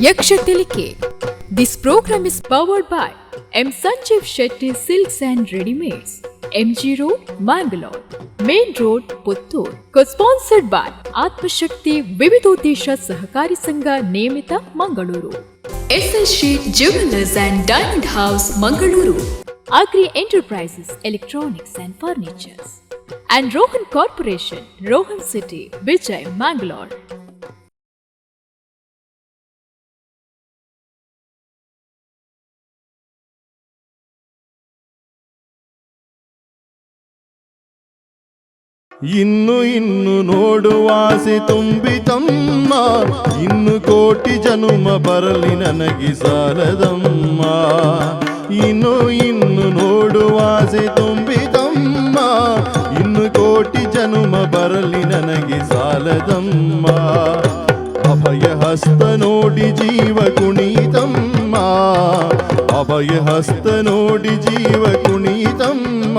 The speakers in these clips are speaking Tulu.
Yaksha Tilike. This program is powered by M. Sanjeev Shetty Silks and Readymades, MG Road, Mangalore, Main Road, Puttur. Co-sponsored by Atmashakti Vividodesha Sahakari Sangha Niyamita, Mangaluru. SS Sheet Jewelers and Diamond House, Mangaluru. Agri Enterprises, Electronics and Furnitures. And Rohan Corporation, Rohan City, Vijay, Mangalore. ಇನ್ನು ಇನ್ನು ನೋಡುವಾಸೆ ತುಂಬಿತಮ್ಮ, ಇನ್ನು ಕೋಟಿ ಜನುಮ ಬರಲಿ ನನಗೆ ಸಾಲದಮ್ಮ. ಇನ್ನು ಇನ್ನು ನೋಡುವಾಸೆ ತುಂಬಿತಮ್ಮ, ಇನ್ನು ಕೋಟಿ ಜನುಮ ಬರಲಿ ನನಗೆ ಸಾಲದಮ್ಮ. ಅಭಯ ಹಸ್ತ ನೋಡಿ ಜೀವ ಕುಣಿತಮ್ಮ, ಅಭಯ ಹಸ್ತ ನೋಡಿ ಜೀವ ಕುಣಿತಮ್ಮ.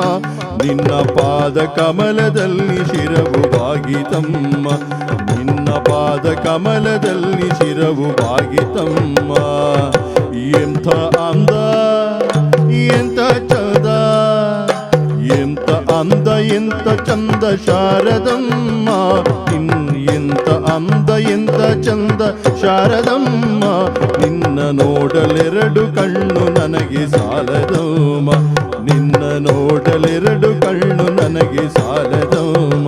ನಿನ್ನ ಪಾದ ಕಮಲದಲ್ಲಿ ಶಿರವು ಬಾಗಿತಮ್ಮ, ನಿನ್ನ ಪಾದ ಕಮಲದಲ್ಲಿ ಶಿರವು ಬಾಗಿತಮ್ಮ. ಎಂಥ ಅಂದ ಎಂಥ ಚಂದ, ಎಂತ ಅಂದ ಎಂತ ಚಂದ ಶಾರದಮ್ಮ, ಎಂತ ಅಂದ ಎಂತ ಚಂದ ಶಾರದಮ್ಮ. ನಿನ್ನ ನೋಡಲೆರಡು ಕಣ್ಣು ನನಗೆ ಸಾಲದಮ್ಮ, ನಿನ್ನ ನೋಡಲೆರಡು ಕಣ್ಣು ನನಗೆ ಸಾಲದಮ್ಮ.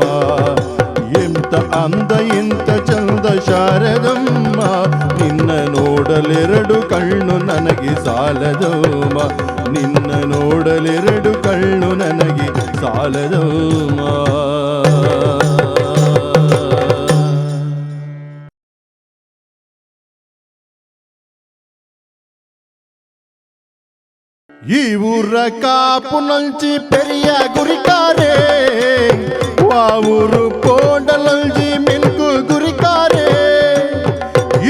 ಎಂತ ಅಂದ ಎಂತ ಚಂದ ಶಾರದಮ್ಮ, ನಿನ್ನ ನೋಡಲೆರಡು ಕಣ್ಣು ನನಗೆ ಸಾಲದಮ್ಮ, ನಿನ್ನ ನೋಡಲೆರಡು ಕಣ್ಣು ನನಗೆ ಸಾಲದಮ್ಮ. ಈ ಊರ ಕಾಪು ನಂಚಿ ಪೆರಿಯ ಗುರಿಕಾರೆ, ಆ ಊರು ಪೋಂಡಲಂಜಿ ಮಿನ್ಕು ಗುರಿಕಾರೆ.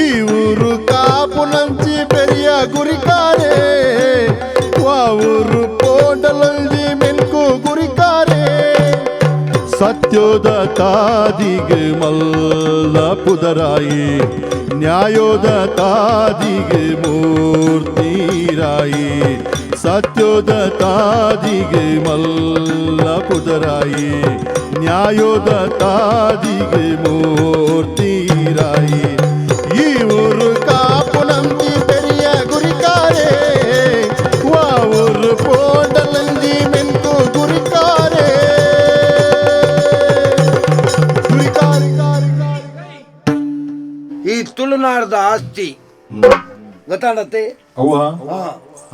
ಈ ಊರು ಕಾಪು ನಂಚಿ ಪೆರಿಯ ಗುರಿಕಾರೆ, ಆ ಊರು ಪೋಂಡಲಂಜಿ ಮಿನ್ಕು ಗುರಿಕಾರೆ. ಸತ್ಯೋದ ತಾದಿಗೆ ಮಲ್ಲ ಪುದರಾಯಿ, ನ್ಯಾಯೋದ ತಾದಿಗೆ ಮೂರ್ತಿರಾಯಿ. ಸತ್ಯೋದ ತಾದಿಗೆ ಮಲ್ಲ ಪುದರಾಯಿ, ನ್ಯಾಯೋದ ತಾದಿಗೆ ಮೂರ್ತಿರಾಯಿ. ಈ ಊರು ಕಾಪು ನಂಬಿ ಪೆರಿಯ ಗುರಿಕಾರೆ, ಆ ಊರು ಪೋಂಡಲಂಜಿ ಮೆಂತು ಗುರಿಕಾರೆ. ಈ ತುಳುನಾಡದ ಆಸ್ತಿ ಗೊತ್ತಾಡತ್ತೆ. ಅವ್ವ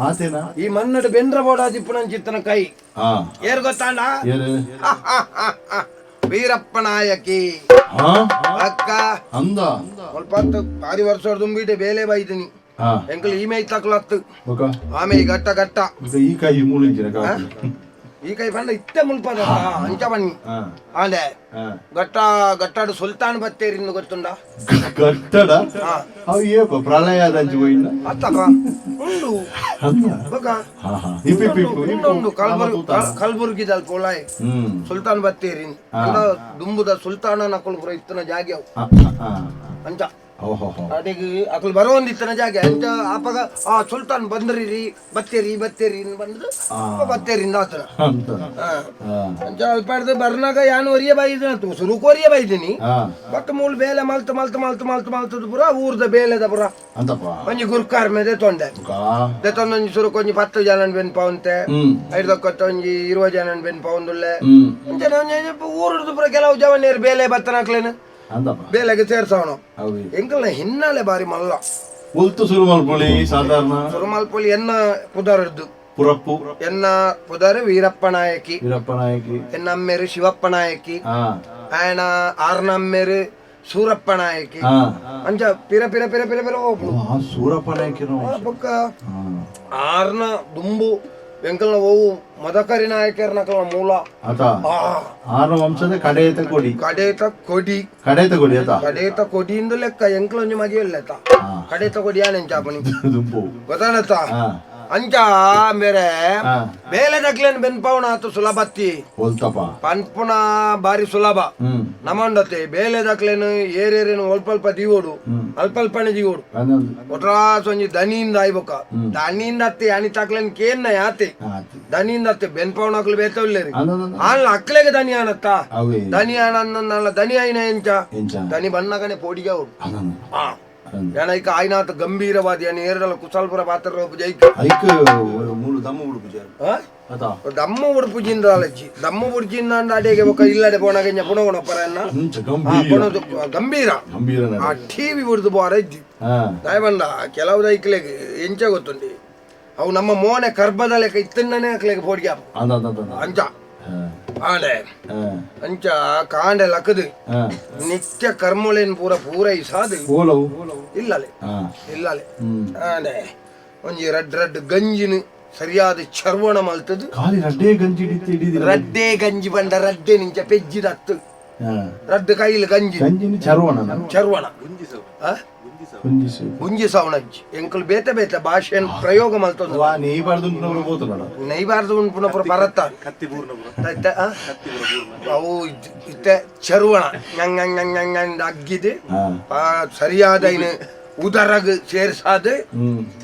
ಆತೇನಾ? ಈ ಮನ್ನಡ ಬೆಂದ್ರ ಬೋಡಾದಿಪ್ಪುನಂಚಿತ್ತನ ಕೈ ಹಾ. ಏರ್ ಗೊತ್ತಾಂಡ? ಏರು? ವೀರಪ್ಪ ನಾಯಕಿ. ಹಾ. ಅಕ್ಕ. ಅಂದ. ಸ್ವಲ್ಪ ಹೊತ್ತು ಭಾರಿ ವರ್ಷ ತುಂಬಿಟ್ಟೆ ಬೇಲೆ ಬೈದಿನಿ. ಹಾ. ಎಂಕಲ್ ಈ ಮೈ ತಕ್ಲತ್ತು. ಬೊಕ? ಆಮೆ ಗಟ್ಟ ಗಟ್ಟ. ಬೊಕ ಈ ಕೈ ಮೂಲಿಂಚಿನ ಕಾಪು. ಈ ಕೈ ಬಂಡ ಇತ್ತೆ ಮುಲ್ಪದ ಅಂಚ ಬನ್ನಿ. ಹಾ. ಆಂಡೆ. ಹಾ. ಗಟ್ಟ ಗಟ್ಟಾಡು ಸುಲ್ತಾನ್ ಬತ್ತೇರಿಂದ ಗೊತ್ತುಂಡ? ಗಟ್ಟಡ. ಹಾ. ಅವು ಏಪ ಪ್ರಳಯ ದಂಚಿ ಹೋಯಿನ? ಅತ್ತಪ್ಪ ಉಂಡು. ಅಂದ. ಬೊಕ. ಹಾ ಹಾ, ಇಪ್ಪು ಇಪ್ಪು ಇಪ್ಪು. ಉಂಡು ಉಂಡು, ಕಲ್ಬುರ್ಗಿ ಕಲ್ಬುರ್ಗಿದಲ್ ಪೋಲಾಯ್. ಸುಲ್ತಾನ್ ಬತ್ತೇರಿನ್ ಅಂಡ ದುಂಬುದ ಸುಲ್ತಾನ ನಕುಲು ಪುರ ಇತ್ತನ ಜಾಗೆ ಅವು. ಹಾ, ಹಾ, ಹಾ. ಅಂಚ. ಓಹೋ ಹೋ. ಅಡಿಗೆ ಅಕುಲು ಬರೋಂದಿತ್ತನ ಜಾಗೆ ಅಂಚ. ಆಪಗ ಆ ಸುಲ್ತಾನ್ ಬಂದ್ರಿ ಬತ್ತೇರಿ ಬತ್ತೇರಿ ಬಂದ್ರು ಬತ್ತೇರಿಂದ ಆತನ. ಅಂತ. ಹಾ. ಹಾ. ಅಂಚ ಅಲ್ಪಾಡ್ದು ಬರ್ನಾಗ ಯಾನು ಒರಿಯ ಬೈದಿನ ಸುರುಕು ಒರಿಯ ಬೈದಿನಿ. ಹಾ. ಬಟ್ ಮೂಲ ಬೇಲೆ ಮಲ್ತು ಮಲ್ತು ಮಲ್ತು ಮಲ್ತು ಮಲ್ತದ ಪುರ ಊರ್ದ ಬೇಲೆದ ಪುರ. ಅಂತಪ್ಪ. ಒಂಜಿ ಗುರ್ಕಾರ್ ಮೇಲೆ ತೊಂಡೆ. ಬೊಕ? ದೆತ್ತೊಂದೊಂಜಿ ಸುರುಕು ಒಂಜಿ 10 ಜನ ಬೆನ್ಪಾವಂತೆ. ಐದಕ್ಕೊತ್ತ ಒಂಜಿ 20 ಜನ ಬೆನ್ಪಾವಂದುಲ್ಲೆ. ಅಂಚನೆ ಒಂಜಿ ಊರುರ್ದು ಪುರ ಕೆಲವು ಜವನೇರು ಬೇಲೆ ಬತ್ತನಕ್ಲೇನು ಅಂತಪ್ಪ. ಬೇಲೆಗೆ ಸೇರ್ಸವನು. ಹೌದು. ಎಂಕಲ್ನ ಹಿನ್ನೆಲೆ ಬಾರಿ ಮಲ್ಲ. ಒಲ್ತು ಸುರು ಮಲ್ಪೊಳಿ ಸಾಧಾರಣ? ಸುರುಮಲ್ಪೊಲಿ ಎನ್ನ ಪುದರ್ದು. ಪುರಪ್ಪು. ಎನ್ನ ಪುದರ್ ವೀರಪ್ಪ ನಾಯಕಿ. ವೀರಪ್ಪ ನಾಯಕಿ. ಎನ್ನ ಅಮ್ಮೇರು ಶಿವಪ್ಪ ನಾಯಕಿ. ಆಯನ ಆರ್ನ ಅಮ್ಮೇರು ಸೂರಪ್ಪ ನಾಯಕಿ. ಅಂಚ ಪಿರ ಪಿರ ಪಿರ ಪಿರ ಪಿರ ಹೋಗ್ಲು. ಆ ಸೂರಪ್ಪ ನಾಯಕಿನ. ಬೊಕ್ಕ ಆರ್ನ ದುಂಬು ಎಂಕಲ್ನ ಓವು ಮದಕರಿ ನಾಯಕರ್ನಕಲ್ನ ಮೂಲ. ಆತ. ಆ. ಆರ್ನ ವಂಶದ ಕಡೆಯತ ಕೊಡಿ. ಕಡೇತ ಕೊಡಿ. ಕಡೆಯತ ಕೊಡಿ ಆತ. ಕಡೇತ ಕೊಡಿ ಇಂದು ಲೆಕ್ಕ ಎಂಕಲೊಂಜಿ ಮದಿಯಲ್ಲೆತ್ತ. ಕಡೇತ ಕೊಡಿ ಆನೆಂಚಾಪನಿ. ದುಂಬು. ಗೊತ್ತಾನತ್ತ? ಹಾ. ಅಂಚ ಮೇರೆ ಬೇಲೆ ದಕ್ಲೇನ್ ಬೆನ್ಪಾವಣ ಆತು ಸುಲಭತ್ತಿ ಒಲ್ತಪ್ಪ ಪನ್ಪುನ ಬಾರಿ ಸುಲಭ. ನಮ್ಮಂಡತೆ ಬೇಲೆ ದಕ್ಲೇನು ಏರೇರೇನು ಅಲ್ಪ ದೀವೋಡು, ಅಲ್ಪಲ್ಪನೆ ದೀವೋಡು. ಒಟ್ರಾಸ್ ಒಂಜಿ ದನಿಯಿಂದ ಆಯ್ಬೊಕ್ಕ ದನಿಯಿಂದ ಅತ್ತೆ ಅಣಿ ತಾಕ್ಲೇನ್ ಕೇನ್ನ ಯಾತೆ ದನಿಯಿಂದ ಅತ್ತೆ ಬೆನ್ಪಾವಣಕ್ಲು ಬೇತವಿಲ್ಲೇರಿ. ಆನ್ಲ ಅಕ್ಲೆಗೆ ದನಿ ಆನತ್ತ ದನಿ ಆನಂದ ದನಿ ಆಯ್ನ ಎಂಚ ದನಿ ಬಣ್ಣಗನೆ ಪೋಡಿಗೆ ಅವಡು. ಏನೈಕ ಆಯ್ನಾತ ಗಂಭೀರವಾದಿ అని ಏರಡಲ ಕುಶಾಲ್ಪುರ ಪಾತ್ರ ಜೈಕ್ ಐಕ್ ಮೂಲು ದಮ್ಮು ಉಡುಪು ದಮ್ಮ ಉಡುಪುಜಿಂದ ಅಲಜ್ಜಿ ದಮ್ಮ ಉಡುಪಿಂದ ಅಂದ ಅಡಿಗೆ ಬೊಕ್ಕ ಇಲ್ಲಡೆ ಪೋನಾಗ ಇಂಜ ಪುಣಗುಣ ಪರನ್ನ ಗಂಭೀರ ಗಂಭೀರ ಆ ಟಿವಿ ಬಿಡ್ದು ಬೋರ ಇಜ್ಜಿ ದಯಬಂಡ ಕೆಲವು ದೈಕ್ಲೆಗ್ ಎಂಚ ಗೊತ್ತುಂಡಿ ಅವು ನಮ್ಮ ಮೋನೆ ಕರ್ಬದ ಲೆಕ್ಕ ಇತ್ತಣ್ಣನೇ ಅಕ್ಲೆಗ್ ಪೋಡಿಗೆ ಅಂಚ ಆಂಡೆ ಅಂಚ ಕಾಂಡೆ ಲಕ್ಕದು ನಿತ್ಯ ಕರ್ಮೊಳೇನ್ ಪೂರ ಪೂರೈಸಾದು ಇಲ್ಲಲೆ ಇಲ್ಲಲೆ ಆಂಡೆ ಒಂಜಿ ರಡ್ ರಡ್ ಗಂಜಿನ ಸರಿಯಾದ ಚರ್ವಣ ಮಲ್ತದು. ಖಾಲಿ ರಡ್ಡೇ ಗಂಜಿ ಹಿಡಿತಿ. ರಡ್ಡೇ ಗಂಜಿ ಬಂಡ ರಡ್ಡೆ ನಿಂಚ ಪೆಜ್ಜಿದತ್ತು ರಡ್ಡು ಕೈಲಿ ಗಂಜಿ ಗಂಜಿನ ಚರ್ವಣ ಚರ್ವಣ ಗುಂಜಿ ಸವಣಜ್ಜಿ ಎಂಕುಲು ಬೇತೆ ಬೇತೆ ಭಾಷೆಯನ್ನು ಪ್ರಯೋಗ ಮಲ್ತೊಂದು ನೇಯ್ಬಾರ್ದು ನೈಬಾರ್ದು ಉಂಪುನಪುರ ಪರತ್ತ ಅವು ಇತ್ತೆ ಚರ್ವಣ ನಂಗ್ ಅಗ್ಗಿದೆ ಸರಿಯಾದ ಇನ್ನು ಉದರಗ್ ಸೇರ್ಸಾದ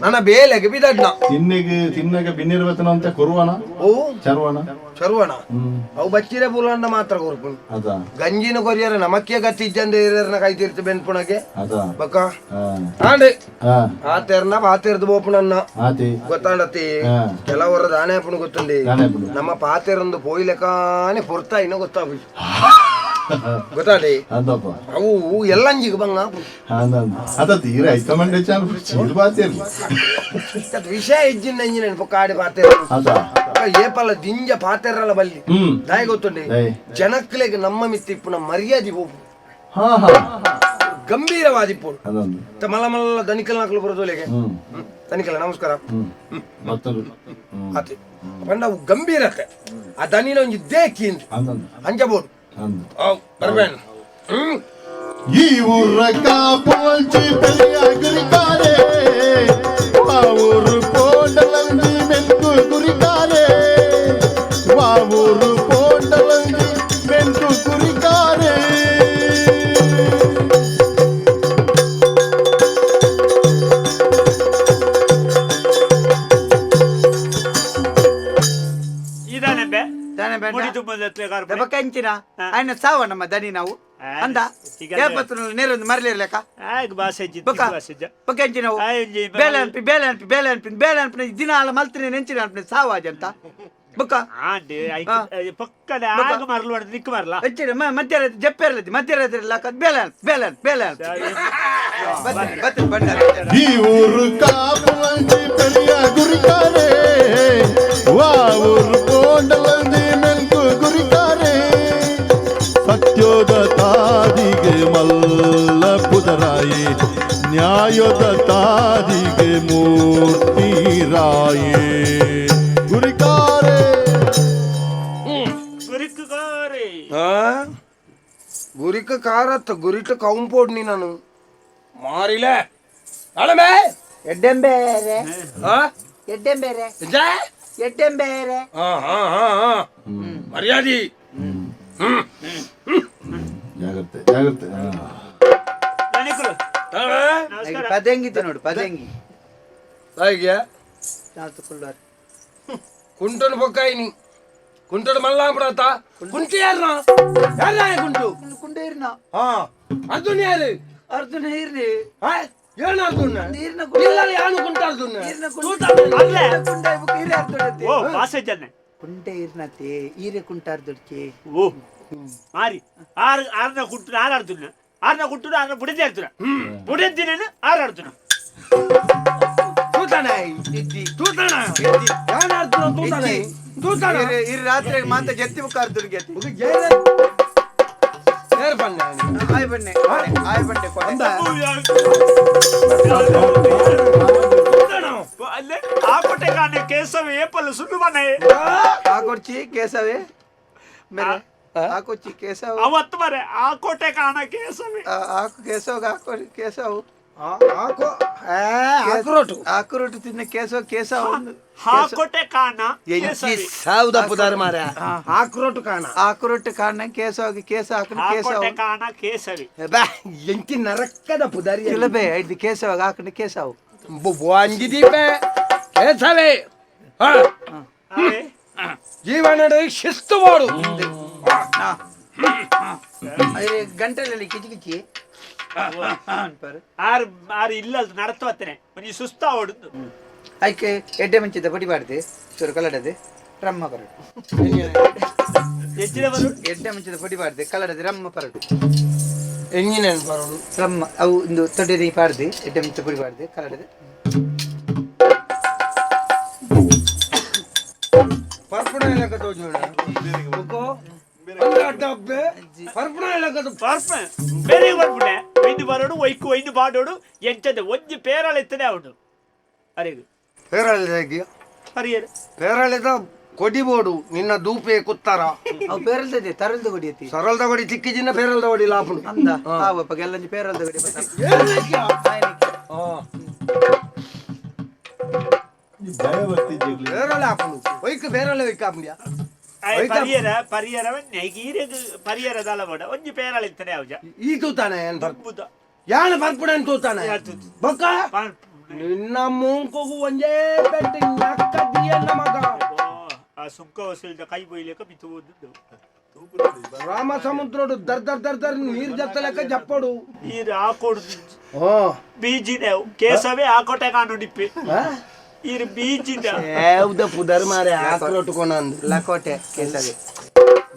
ನನ್ನ ಬೇಲೆಗೆ ಬಿದಡ್ನ ತಿನ್ನಿಗೆ ತಿನ್ನಗ ಬಿನ್ನಿರ್ಬತ್ತನ ಅಂತ ಕೊರುವಣ ಓ ಚರ್ವಣ ಚರ್ವಣ ಅವು ಬಚ್ಚಿರೆ ಪುಲಂಡ ಮಾತ್ರ ಕೊರ್ಪುಣಿ ಗಂಜಿನ ಕೊರಿಯರ ನಮಕ್ಕೆ ಗತಿ ಇಜ್ಜಂದ ಏರರ್ನ ಕೈ ತೀರ್ತು ಬೆನ್ಪುಣಗೆ ಬಕ್ಕ ಆಂಡೆ ಆತೇರ್ನ ಪಾತೇರ್ದು ಬೋಪುಣನ್ನ ಗೊತ್ತಾಂಡತಿ ಕೆಲವರ ದಾನೆ ಪುಣ ಗೊತ್ತುಂಡಿ ನಮ್ಮ ಪಾತೇರಂದು ಪೋಯ್ಲೆಕಾನೆ ಪೊರ್ತಾ ಇನ್ನು ಗೊತ್ತಾಪು ಗೊತ್ತಾಡಿ ಅವು ಎಲ್ಲಂಜಿಗೆ ಬಂಗ ವಿಷಯ ಇಜ್ಜಿನ ಇಂಜಿನ ಕಾಡಿ ಪಾತೇರ ಏಪಲ್ಲ ದಿಂಜ ಪಾತೆರಲ್ಲ ಬಲ್ಲಿ ದಾಯ ಗೊತ್ತುಂಡಿ ಜನಕ್ಲೆಗ್ ನಮ್ಮ ಮಿತ್ತಿಪ್ಪುನ ಮರ್ಯಾದೆ ಹೋಗು ಗಂಭೀರವಾದಿಪ್ಪು ಮಲ್ಲ ಮಲ್ಲ ದನಿಕಲ್ ನಕಲು ಬರೋದೋಲೆಗೆ ದನಿಕಲ ನಮಸ್ಕಾರ ಆತೆ ಪಂಡ ಅವು ಗಂಭೀರತೆ ಆ ದನಿನ ಒಂಜಿ ದೇಕಿ ಅಂಜಬೋಡು ಬರ್ಬೇಣ. ಈ ಊರ ಕಾಪೋಲ್ಚಿ ಪೆರಿಯ ಗುರಿಕಾರೆ ಆ ಊರು ಕೋಂಡಲಂಜಿ ಮೆಂಕು ಗುರಿಕಾರೆ ಆ ಊರು ಕೋಂಡಲಂಜಿ ಮೆಂಕು ಗುರಿಕಾರೆ. ಕಂಚಿನ ఆయన ಸಾವ ನಮ್ಮ ದನಿ ನಾವು ಅಂದ ಏಪತ್ತು ನೇರೊಂದು ಮರಲಿರ್ಲೆಕ್ಕ ಬೊಕ್ಕ ನಾವು ಬೇಲೆ ಅನ್ಪಿ ಬೇಲೆ ಅನ್ಪಿ ಬೇಲೆ ಅನ್ಪಿ ಬೇಲೆ ಅನ್ಪಿ ದಿನ ಅಲ್ಲ ಮಲ್ತಿನ ನೆಂಚಿನ ಅನ್ಪಿ ಸಾವಾಜಂತ ಬೊಕ್ಕ ಮಧ್ಯರಾತ್ರಿ ಜಪ್ಪೇರ್ಲತಿ ಮಧ್ಯರಾತ್ರಿ ಲಾಕ ಬೇಲೆ ಅನ್ಪಿ ಬೇಲೆ ಅನ್ಪಿ ಬೇಲೆ ಅನ್ಪಿ ಈ ಊರು ಕಾಪುವಂಜಿ ಪೆರಿಯ ಗುರಿಕಾರೆ ವಾ ಊರು ಕೋಂಡಲಂಜಿ ಮೆಂಕು ಗುರಿಕಾರೆ ಸತ್ಯೋದ ತಾದಿಗೆ ಮಲ್ಲ ಪುದರಾಯಿ ನ್ಯಾಯೋದ ತಾದಿಗೆ ಮೂರ್ತಿ ರಾಯಿ ಗುರಿಕಾರೆ ಗುರಿಕ ಕಾರತ್ತ ಗುರಿಟ ಕೌಂಪೋಡ್ ನಾನು ಮಾರಿಲೆ ಅಳಮೆ ಎಡ್ಡೆಂಬೇರೆ ಎಡ್ಡೆಂಬೇರೆ ಎಡ್ಡೆಂಬೇರೆ ಮರ್ಯಾದಿ ಜಾಗ್ರತೆ ಜಾಗ್ರತೆ. ಪದಂಗಿತ್ತು ನೋಡು ಪದಂಗಿ ಹಾಗೆ ಕುಂಟನು ಬೊಕ್ಕಾಯಿನಿ ಕುಂಟನು ಮಲ್ಲಾಂಪಡತ್ತ ಕುಂಟಿ ಯಾರನ ಯಾರ ಕುಂಟು ಕುಂಟು ಇರ್ನ ಹಾ ಅರ್ಜುನ್ ಯಾರು ಅರ್ಜುನ ಇರ್ನಿ ಏನು ಅರ್ಜುನ ಇರ್ನ ಇಲ್ಲ ಯಾನು ಕುಂಟ ಅರ್ಜುನ ಇರ್ನ ಕುಂಟ ಇರೆ ಅರ್ಜುನ ಓ ವಾಸಜನ್ನೆ ಕುಂಟೆ ಇರ್ನತೆ ಈರೆ ಕುಂಟ ಅರ್ಜುನಕ್ಕೆ ಓ ಮಾರಿ ಆರು ಆರ್ನ ಕುಂಟು ಆರು ಅರ್ಜುನ ಆರ್ನ ಕುಂಟು ಆರ್ನ ಬುಡದಿ ಅರ್ಜುನ ಬುಡದಿನೇನು ಆರು ಅರ್ಜುನ ತೂತಾಣ ಇದ್ದಿ ತೂತಾಣ ಯಾನು ಅರ್ಜುನ ತೂತಾಣ ತೂತಾಣ ಇರ್ ರಾತ್ರಿ ಮಾತ ಜತ್ತಿ ಬುಕ್ಕ ಅರ್ಜುನ್ಗೆ ಏರ್ ಬಣ್ಣ ಆಯ್ ಬಣ್ಣೆ ಆಯ್ ಬಣ್ಣೆ ಕೊಡೆ ಅಲ್ಲೇ ಆ ಕೊಟ್ಟೆ ಕಾಣೆ ಕೇಸವ ಏಪಲ್ಲ ಸುಳ್ಳು ಮನೆ ಆ ಕೊಡ್ಚಿ ಕೇಸವೇ ಮೇರೆ ಆ ಕೊಚ್ಚಿ ಕೇಸವ ಅವತ್ತು ಮರೆ ಆ ಕೋಟೆ ಕಾಣ ಕೇಸವೇ ಆ ಕೇಸವ ಆ ಕೇಸವ್ ಆಕ್ರೋಟು ಆಕ್ರೋಟು ತಿನ್ನ ಕೇಸವ ಕೇಸವ ಹಾಕೋಟೆ ಕಾಣ ಎಂಚಿ ಸಾವುದ ಪುದಾರ್ ಮಾರ ಆಕ್ರೋಟು ಕಾಣ ಆಕ್ರೋಟು ಕಾಣ ಕೇಸವಾಗಿ ಕೇಸ ಹಾಕನ ಕೇಸವ ಹಾಕೋಟೆ ಕಾಣ ಕೇಸವಿ ಬಾ ಎಂಚಿ ನರಕ್ಕದ ಪುದಾರಿ ಇಲ್ಲಬೇ ಐದು ಕೇಸವಾಗ ಹಾಕನ ಕೇಸವು ಅಂಜಿದೀಪೆ ಕೇಸವೇ ಜೀವನ ಶಿಸ್ತು ಮಾಡು ಗಂಟಲಲ್ಲಿ ಕಿಚಿ ಕಿಚಿ ಆರು ಆರು ಇಲ್ಲ ನಡತ್ವತ್ತನೆ ಒಂಜಿ ಸುಸ್ತ ಓಡುದು ಐಕೆ ಎಡ್ಡೆ ಮುಂಚಿದ ಪೊಡಿ ಬಾಡ್ದೆ ಚೂರು ಕಲ್ಲಡದೆ ರಮ್ಮ ಪರಡು ಹೆಚ್ಚಿನ ಬರು ಎಡ್ಡೆ ಮುಂಚಿದ ಪೊಡಿ ಬಾಡ್ದೆ ಕಲ್ಲಡದೆ ರಮ್ಮ ಪರಡು ಎಂಜಿನ ಬರೋಡು ರಮ್ಮ ಅವು ಇಂದು ತೊಡೆ ಪಾಡ್ದೆ ಎಡ್ಡೆ ಮುಂಚಿದ ಪೊಡಿ ಬಾಡ್ದೆ ಕಲ್ಲಡದೆ ಪರ್ಪುಣ ಇಲಾಖೆ ತೋಜೋಣ ಡಬ್ಬೆ ಪರ್ಪುಣ ಇಲಾಖೆ ಪರ್ಪ ಬೇರೆ ಬರ್ಪುಣೆ ಒಯ್ದು ಬರೋಡು ಒಯ್ಕು ಒಯ್ದು ಬಾಡೋಡು ಎಂಚದ ಒಂಜಿ ಪೇರಳ ಎತ್ತನೆ ಅವನು ಅರೆಗು ಪೇರಳೆ ಹರಿಯರು ಪೇರಳೆದ ಕೊಡಿಬೋಡು ನಿನ್ನ ದೂಪೆ ಕುತ್ತಾರ ಅವು ಪೇರಲ್ದದೆ ತರಲ್ದ ಕೊಡಿ ಸರಳದ ಕೊಡಿ ಚಿಕ್ಕಿಜಿನ ಪೇರಲ್ದ ಕೊಡಿ ಲಾಪುಡು ಅಂದ ಆವಪ್ಪ ಎಲ್ಲಂಜಿ ಪೇರಲ್ದ ಕೊಡಿ ಪೇರಳೆ ಹಾಪುಡು ಒಯ್ಕು ಪೇರಳೆ ಒಯ್ಕು ಹಾಪುಡ್ಯಾ ಪರಿಯರ ಪರಿಯರ ನೈಗೀರೆಗ್ ಪರಿಯರ ದಲ ಬೋಡ ಒಂಜಿ ಪೇರಳ ಎತ್ತನೆ ಅವಜ ಈ ತೂತಾನೆ ಏನ್ ಬರ್ಪು ಯಾಣ ಬರ್ಪುಡ ಅಂತ ತೂತಾನೆ ಬೊಕ್ಕ ನಿನ್ನ ಮೂಂಕುಗು ಒಂಜೇ ಪೆಟ್ಟು ನಕ್ಕ ದಿಯನ್ನ ಮಗ ಆ ಸುಂಕ ವಸೂಲಿದ ಕೈ ಬೊಯ್ಲೆಕ ಮಿತು ಓದುದು Rama ಸಮುದ್ರಡು there there there there ನೀರ್ ಜತ್ತಲೆಕ್ಕ ಜಪ್ಪಡು ನೀರು ಹಾಕೊಡು ಬೀಜಿನ ಕೇಸವೇ ಆಕೋಟೆ ಕಾಣು ಡಿಪ್ಪಿ ಇರು ಬೀಜಿನ ಯಾವ್ದ ಪುದರ್ ಮಾರೆ ಆಕ್ರೋಟುಕೊಣ ಅಂದು ಲಕೋಟೆ ಕೇಸವಿ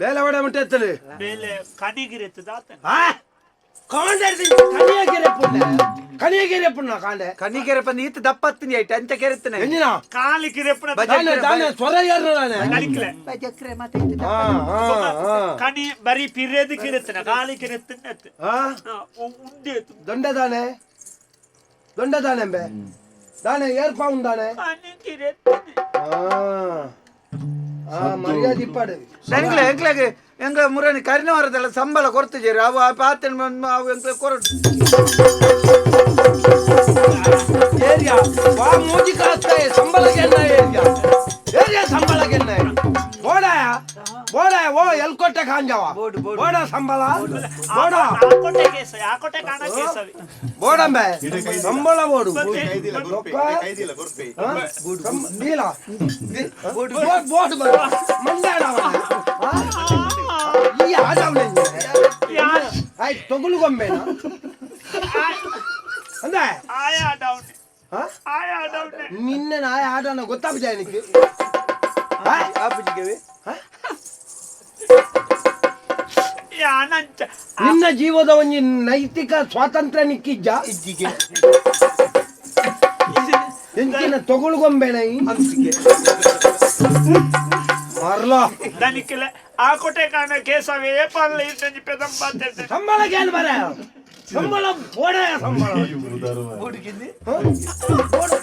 ಬೇಲೆ ಒಡೆ ಮುಟ್ಟೆತ್ತಲು ಮೇಲೆ ಕಣಿಗಿರೆತ್ತದ ಆತನ ಕಾಂಡೆ ಕಣಿಯಗೆರೆ ಪುಣ್ಣ ಕಣಿಯಗೆರೆ ಪುಣ್ಣ ಕಾಂಡೆ ಕಣಿಗೆರೆ ಬಂದು ಈತ ದಪ್ಪತ್ತಿನಿ ಐಟ್ ಅಂಚ ಕೆರೆತ್ತನೆ ಎಂಜಿನ ಕಾಲಿಗೆ ದಾನೆ ದಾನೆ ಸ್ವರ ಯಾರು ನಾನೆ ಕಣಿಕ್ಲೆ ಬಜಕ್ರೆ ಮತ್ತೆ ಈತ ಹಾ ಹಾ ಹಾ ಕಣಿ ಬರೀ ಪಿರೇದು ಕಿರೆತ್ತನ ಕಾಲಿ ಕಿರೆತ್ತನ ಹಾ ಉಂಡೆ ದೊಂಡ ದಾನೆ ದೊಂಡ ದಾನೆ ದಾನೆ ಏರ್ಪಾವುನ್ ದಾನೆ ಕಣಿ ಕಿರೆತ್ತನೆ ಆ ಮರ್ಯಾದೆ ಇಪ್ಪಾಡು ಎಂಗ್ಲ ಎಂಗ್ಲಾಗೆ ಎಂಗ್ಲ ಮುರನಿ ಕರಿನ ವಾರದಲ್ಲ ಸಂಬಳ ಕೊಡ್ತಿದ್ದೀರಿ ಅವು ಆ ಪಾತನ ಅವು ಎಂಗ್ಲ ಕೊರಡು ಏರಿಯಾ ವಾ ಮೂಜಿ ಕಾಸ್ತಾಯ ಸಂಬಳಗೆನ್ನ ಏರಿಯಾ ಏರಿಯಾ ಸಂಬಳಗೆನ್ನ ಬೋಡಾಯ ಬೋಡಾಯ ಓ ಎಲ್ಕೊಟ್ಟೆ ಕಾಂಜವ ಬೋಡು, ಬೋಡು. ಬೋಡ ಸಂಬಳ ಬೋಡ ಆಕೋಟೆ ಕೇಸ ಆಕೋಟೆ ಕಾಣ ಕೇಸವಿ ಬೋಡಂಬೆ ಸಂಬಳ ಬೋಡು ನೀಲ ಬೋಡು ಬೋಡು ಮಂಡ್ಯಾಡ ಈ ಆಡವನೆ ಆಯ್ತು ತೊಗುಲುಗೊಂಬೇನ ಅಂದೆ ಆಯಾ ಡೌನ್ ಹಾ ಆಯಾ ಡೌನ್ ನಿನ್ನೆ ನಾಯ ಆಡೋಣ ಗೊತ್ತಾಗ್ಬಿಜ ನಿಕ್ಕೆ ಆಪುಜಿಗೆವೆ ಯಾನಂಚ ನಿನ್ನ ಜೀವದ ಒಂಜಿ ನೈತಿಕ ಸ್ವಾತಂತ್ರ್ಯ ನಿಕ್ಕಿಜ್ಜ ಇಜ್ಜಿಗೆ ಎಂಚಿನ ತೊಗುಳುಗೊಂಬೇಣ ಅಂಸಿಗೆ ಮರ್ಲೋ ದನಿಕ್ಲೆ ಆಕೋಟೆ ಕಾಣ ಕೇಸವಿ ಏಪಲ್ಲ ಇರ್ತಂಜಿ ಪೆದಂಬ ಸಂಬಳಕ್ಕೆ ಏನು ಬರ ಸಂಬಳ ಬೋಡ ಸಂಬಳ ಬೋಡುಗಿಂದಿ ಹ? ಬೋಡು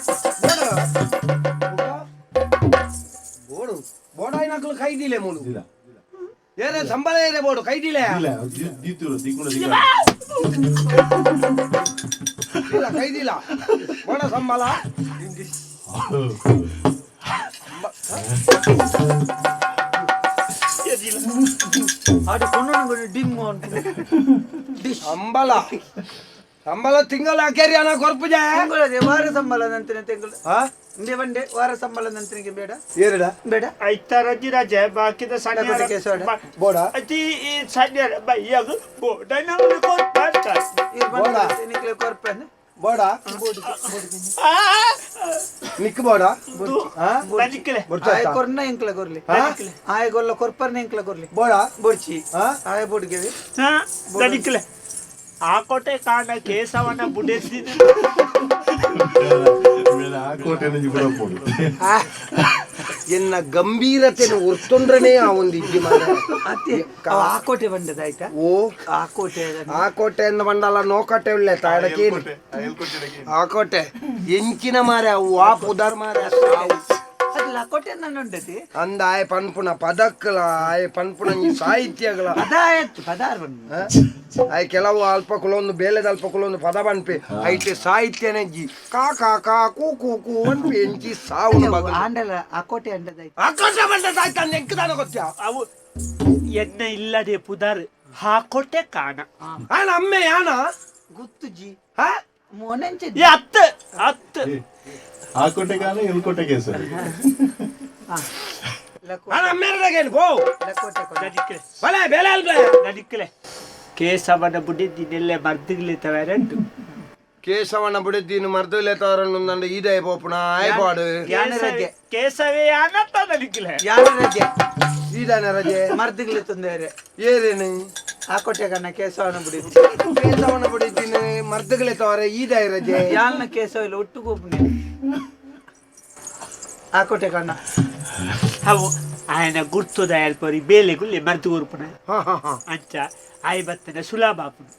ಬೋಡು ಬೋಡ అయినట్లు ఖైదీలే మూడు ఏరే సంబళ ఏరే బోడు ఖైదీలే ಇಲ್ಲ ಖೈದಿಲ್ಲ ಬೋಡ ಸಂಬಳ ಆಡು ಕೊಂಡು ಡಿಮ್ ಸಂಬಳ ಸಂಬಳ ತಿಂಗಳ ಹಾಕ್ಯಾರಿ ಅನ್ನ ಕೊರ್ಪುಜ ತಿಂಗಳದೆ ವಾರ ಸಂಬಳ ನಂತಿನ ತಿಂಗಳು ಹಾ ಇಂದೇ ಬಂಡೆ ವಾರ ಸಂಬಳ ನಂತಿನಿಗೆ ಬೇಡ ಏರಡ ಬೇಡ ಐತಾರಜ್ಜಿ ರಜೆ ಬಾಕಿದ ಲಕೋಟೆ ಕೇಸವಡ. ಸಣ್ಣ ಬೋಡ ಅತಿ ಈ ಸಣ್ಣ ಬಯ್ಯಗ ಬೋಡನ ಕೊಡ್ತಾರೆ ಇರ್ ಬೋಡ. ಬಂಡೆ ನಿಕ್ಲೆ ಕೊರ್ಪೆನ್ ಬೋಡ ನಿಕ್ ಬೋಡ ಹಾ ದನಿಕ್ಲೆ ಆಯ ಕೊರ್ನ ಎಂಕ್ಲ ಕೊರ್ಲಿ ಹಾ? ಆಯ ಗೊಲ್ಲ ಕೊರ್ಪರ್ನ ಎಂಕ್ಲ ಕೊರ್ಲಿ ಬೋಡ ಬೋಡ್ಚಿ ಹಾ? ಆಯ ಬೋಡ್ಗೆವೆ ದನಿಕ್ಲೆ ಆಕೋಟೆ ಕಾಣ ಕೇಸವನ ಬುಡೆಸಿದ ಎನ್ನ ಗಂಭೀರತೆಯನ್ನು ಉರ್ತೊಂಡ್ರನೇ ಆ ಒಂದು ಇಜ್ಜಿ ಮಾರ್ರೆ. ಅತ್ತೆ ಆ ಕೋಟೆ ಬಂದದ ಆಯ್ತಾ ಓ ಆ ಕೋಟೆ ಆ ಕೋಟೆ ಎಂದು ಬಂಡಲ್ಲ ನೋಕೋಟೆ ಉಳ್ಳೆ ತಾಡಕಿ ಆ ಕೋಟೆ ಎಂಚಿನ ಮಾರೆ ಅವು ಆ ಪುದರ್ ಮಾರೆ ಸಾವು. ಅದು ಲಕೋಟೆ ಉಂಡತಿ. ಅಂದ ಆಯ್ ಪನ್ಪುನ ಪದಕ್ಕಲ, ಆಯ್ ಪನ್ಪುನ ಈ ಸಾಹಿತ್ಯಗಳ. ಪದಾಯತ್ತು ಪದಾರ್. ಆಯ್ ಕೆಲವು ಅಲ್ಪ ಕುಲೊಂದು ಬೇಲೆದ ಅಲ್ಪ ಕುಲೊಂದು ಪದ ಪನ್ಪೆ, ಐಟ್ ಸಾಹಿತ್ಯನೇ ಜಿ ಕಾ ಕಾ ಕಾ ಕೂ ಕೂ ಕೂ ಅನ್ಪೆ. ಎಂಚಿ ಸಾವುನ ಬಗಲು. ಆಂಡಲ ಅಕೋಟೆ ಅಂಡದಾಯ್ತು. ಆಕಾಶ ಬಂದ ಸಾಯ್ತಾನೆ, ಎಂಕ್ ದಾನ ಗೊತ್ತಾ? ಅವು ಎನ್ನ ಇಲ್ಲದೆ ಪುದಾರ್ ಹಾಕೋಟೆ ಕಾಣ. ಆನ ಅಮ್ಮೆ ಯಾನ? ಗುತ್ತುಜಿ. ಹಾ? ಮೊನೆಂಚೆ. ಏ ಅತ್ತ ಅತ್ತ. ಆ ಕೋಟೆಗಾನ ಎಲ್ಕೋಟೆ ಕೇಸರಿ. ಆನ ಅಮ್ಮೇರದಾಗೇನು ಪೋ. ಲಕೋಟೆ ಕೊಡ. ನದಿಕ್ಲೆ. ಬಲೆ ಬೇಲೆ ಅಲ್ಬೆ. ನದಿಕ್ಲೆ ಕೇಶವನ ಬುಡಿದ್ದಿ ನೆಲ್ಲೆ ಮರ್ದಿಗ್ಲಿ ತವರಂಟು. ಕೇಶವನ ಬುಡಿದ್ದೀನು ಮರ್ದುಲೆ ತವರನ್ನು ಈದೇ ಪೋಪುನ ಆಯ್ಪಾಡು. ಯಾನ ರಜೆ? ಕೇಶವೇ ಯಾನತ್ತ ನದಿಕ್ಲೆ. ಯಾನ ರಜೆ? ಈದಾನ ರಜೆ. ಮರ್ದಿಗ್ಲಿ ತೊಂದರೆ. ಏರೇನು? ಆ ಕೋಟೆ ಕಣ್ಣ ಕೇಶವನ ಬಿಡಿ. ಕೇಶವನ ಬುಡಿದ್ದೀನು ಮರ್ದುಗಳೇ ತವರ ಈದಾಯ ರಜೆ. ಯಾಲ್ನ ಕೇಶವ ಇಲ್ಲ ಒಟ್ಟು ಗೋಪುನೆ ಆ ಕೋಟೆ ಕಣ್ಣ. ಅವು ఆయన ಗುರ್ತುದ ಎಲ್ಪರಿ ಬೇಲೆ ಗುಲ್ಲೆ ಮರ್ದು ಊರ್ಪುನ. ಹಾ ಹಾ ಹಾ. ಅಂಚ ಆಯ್ ಬತ್ತನ ಸುಲಭ ಆಪುನು.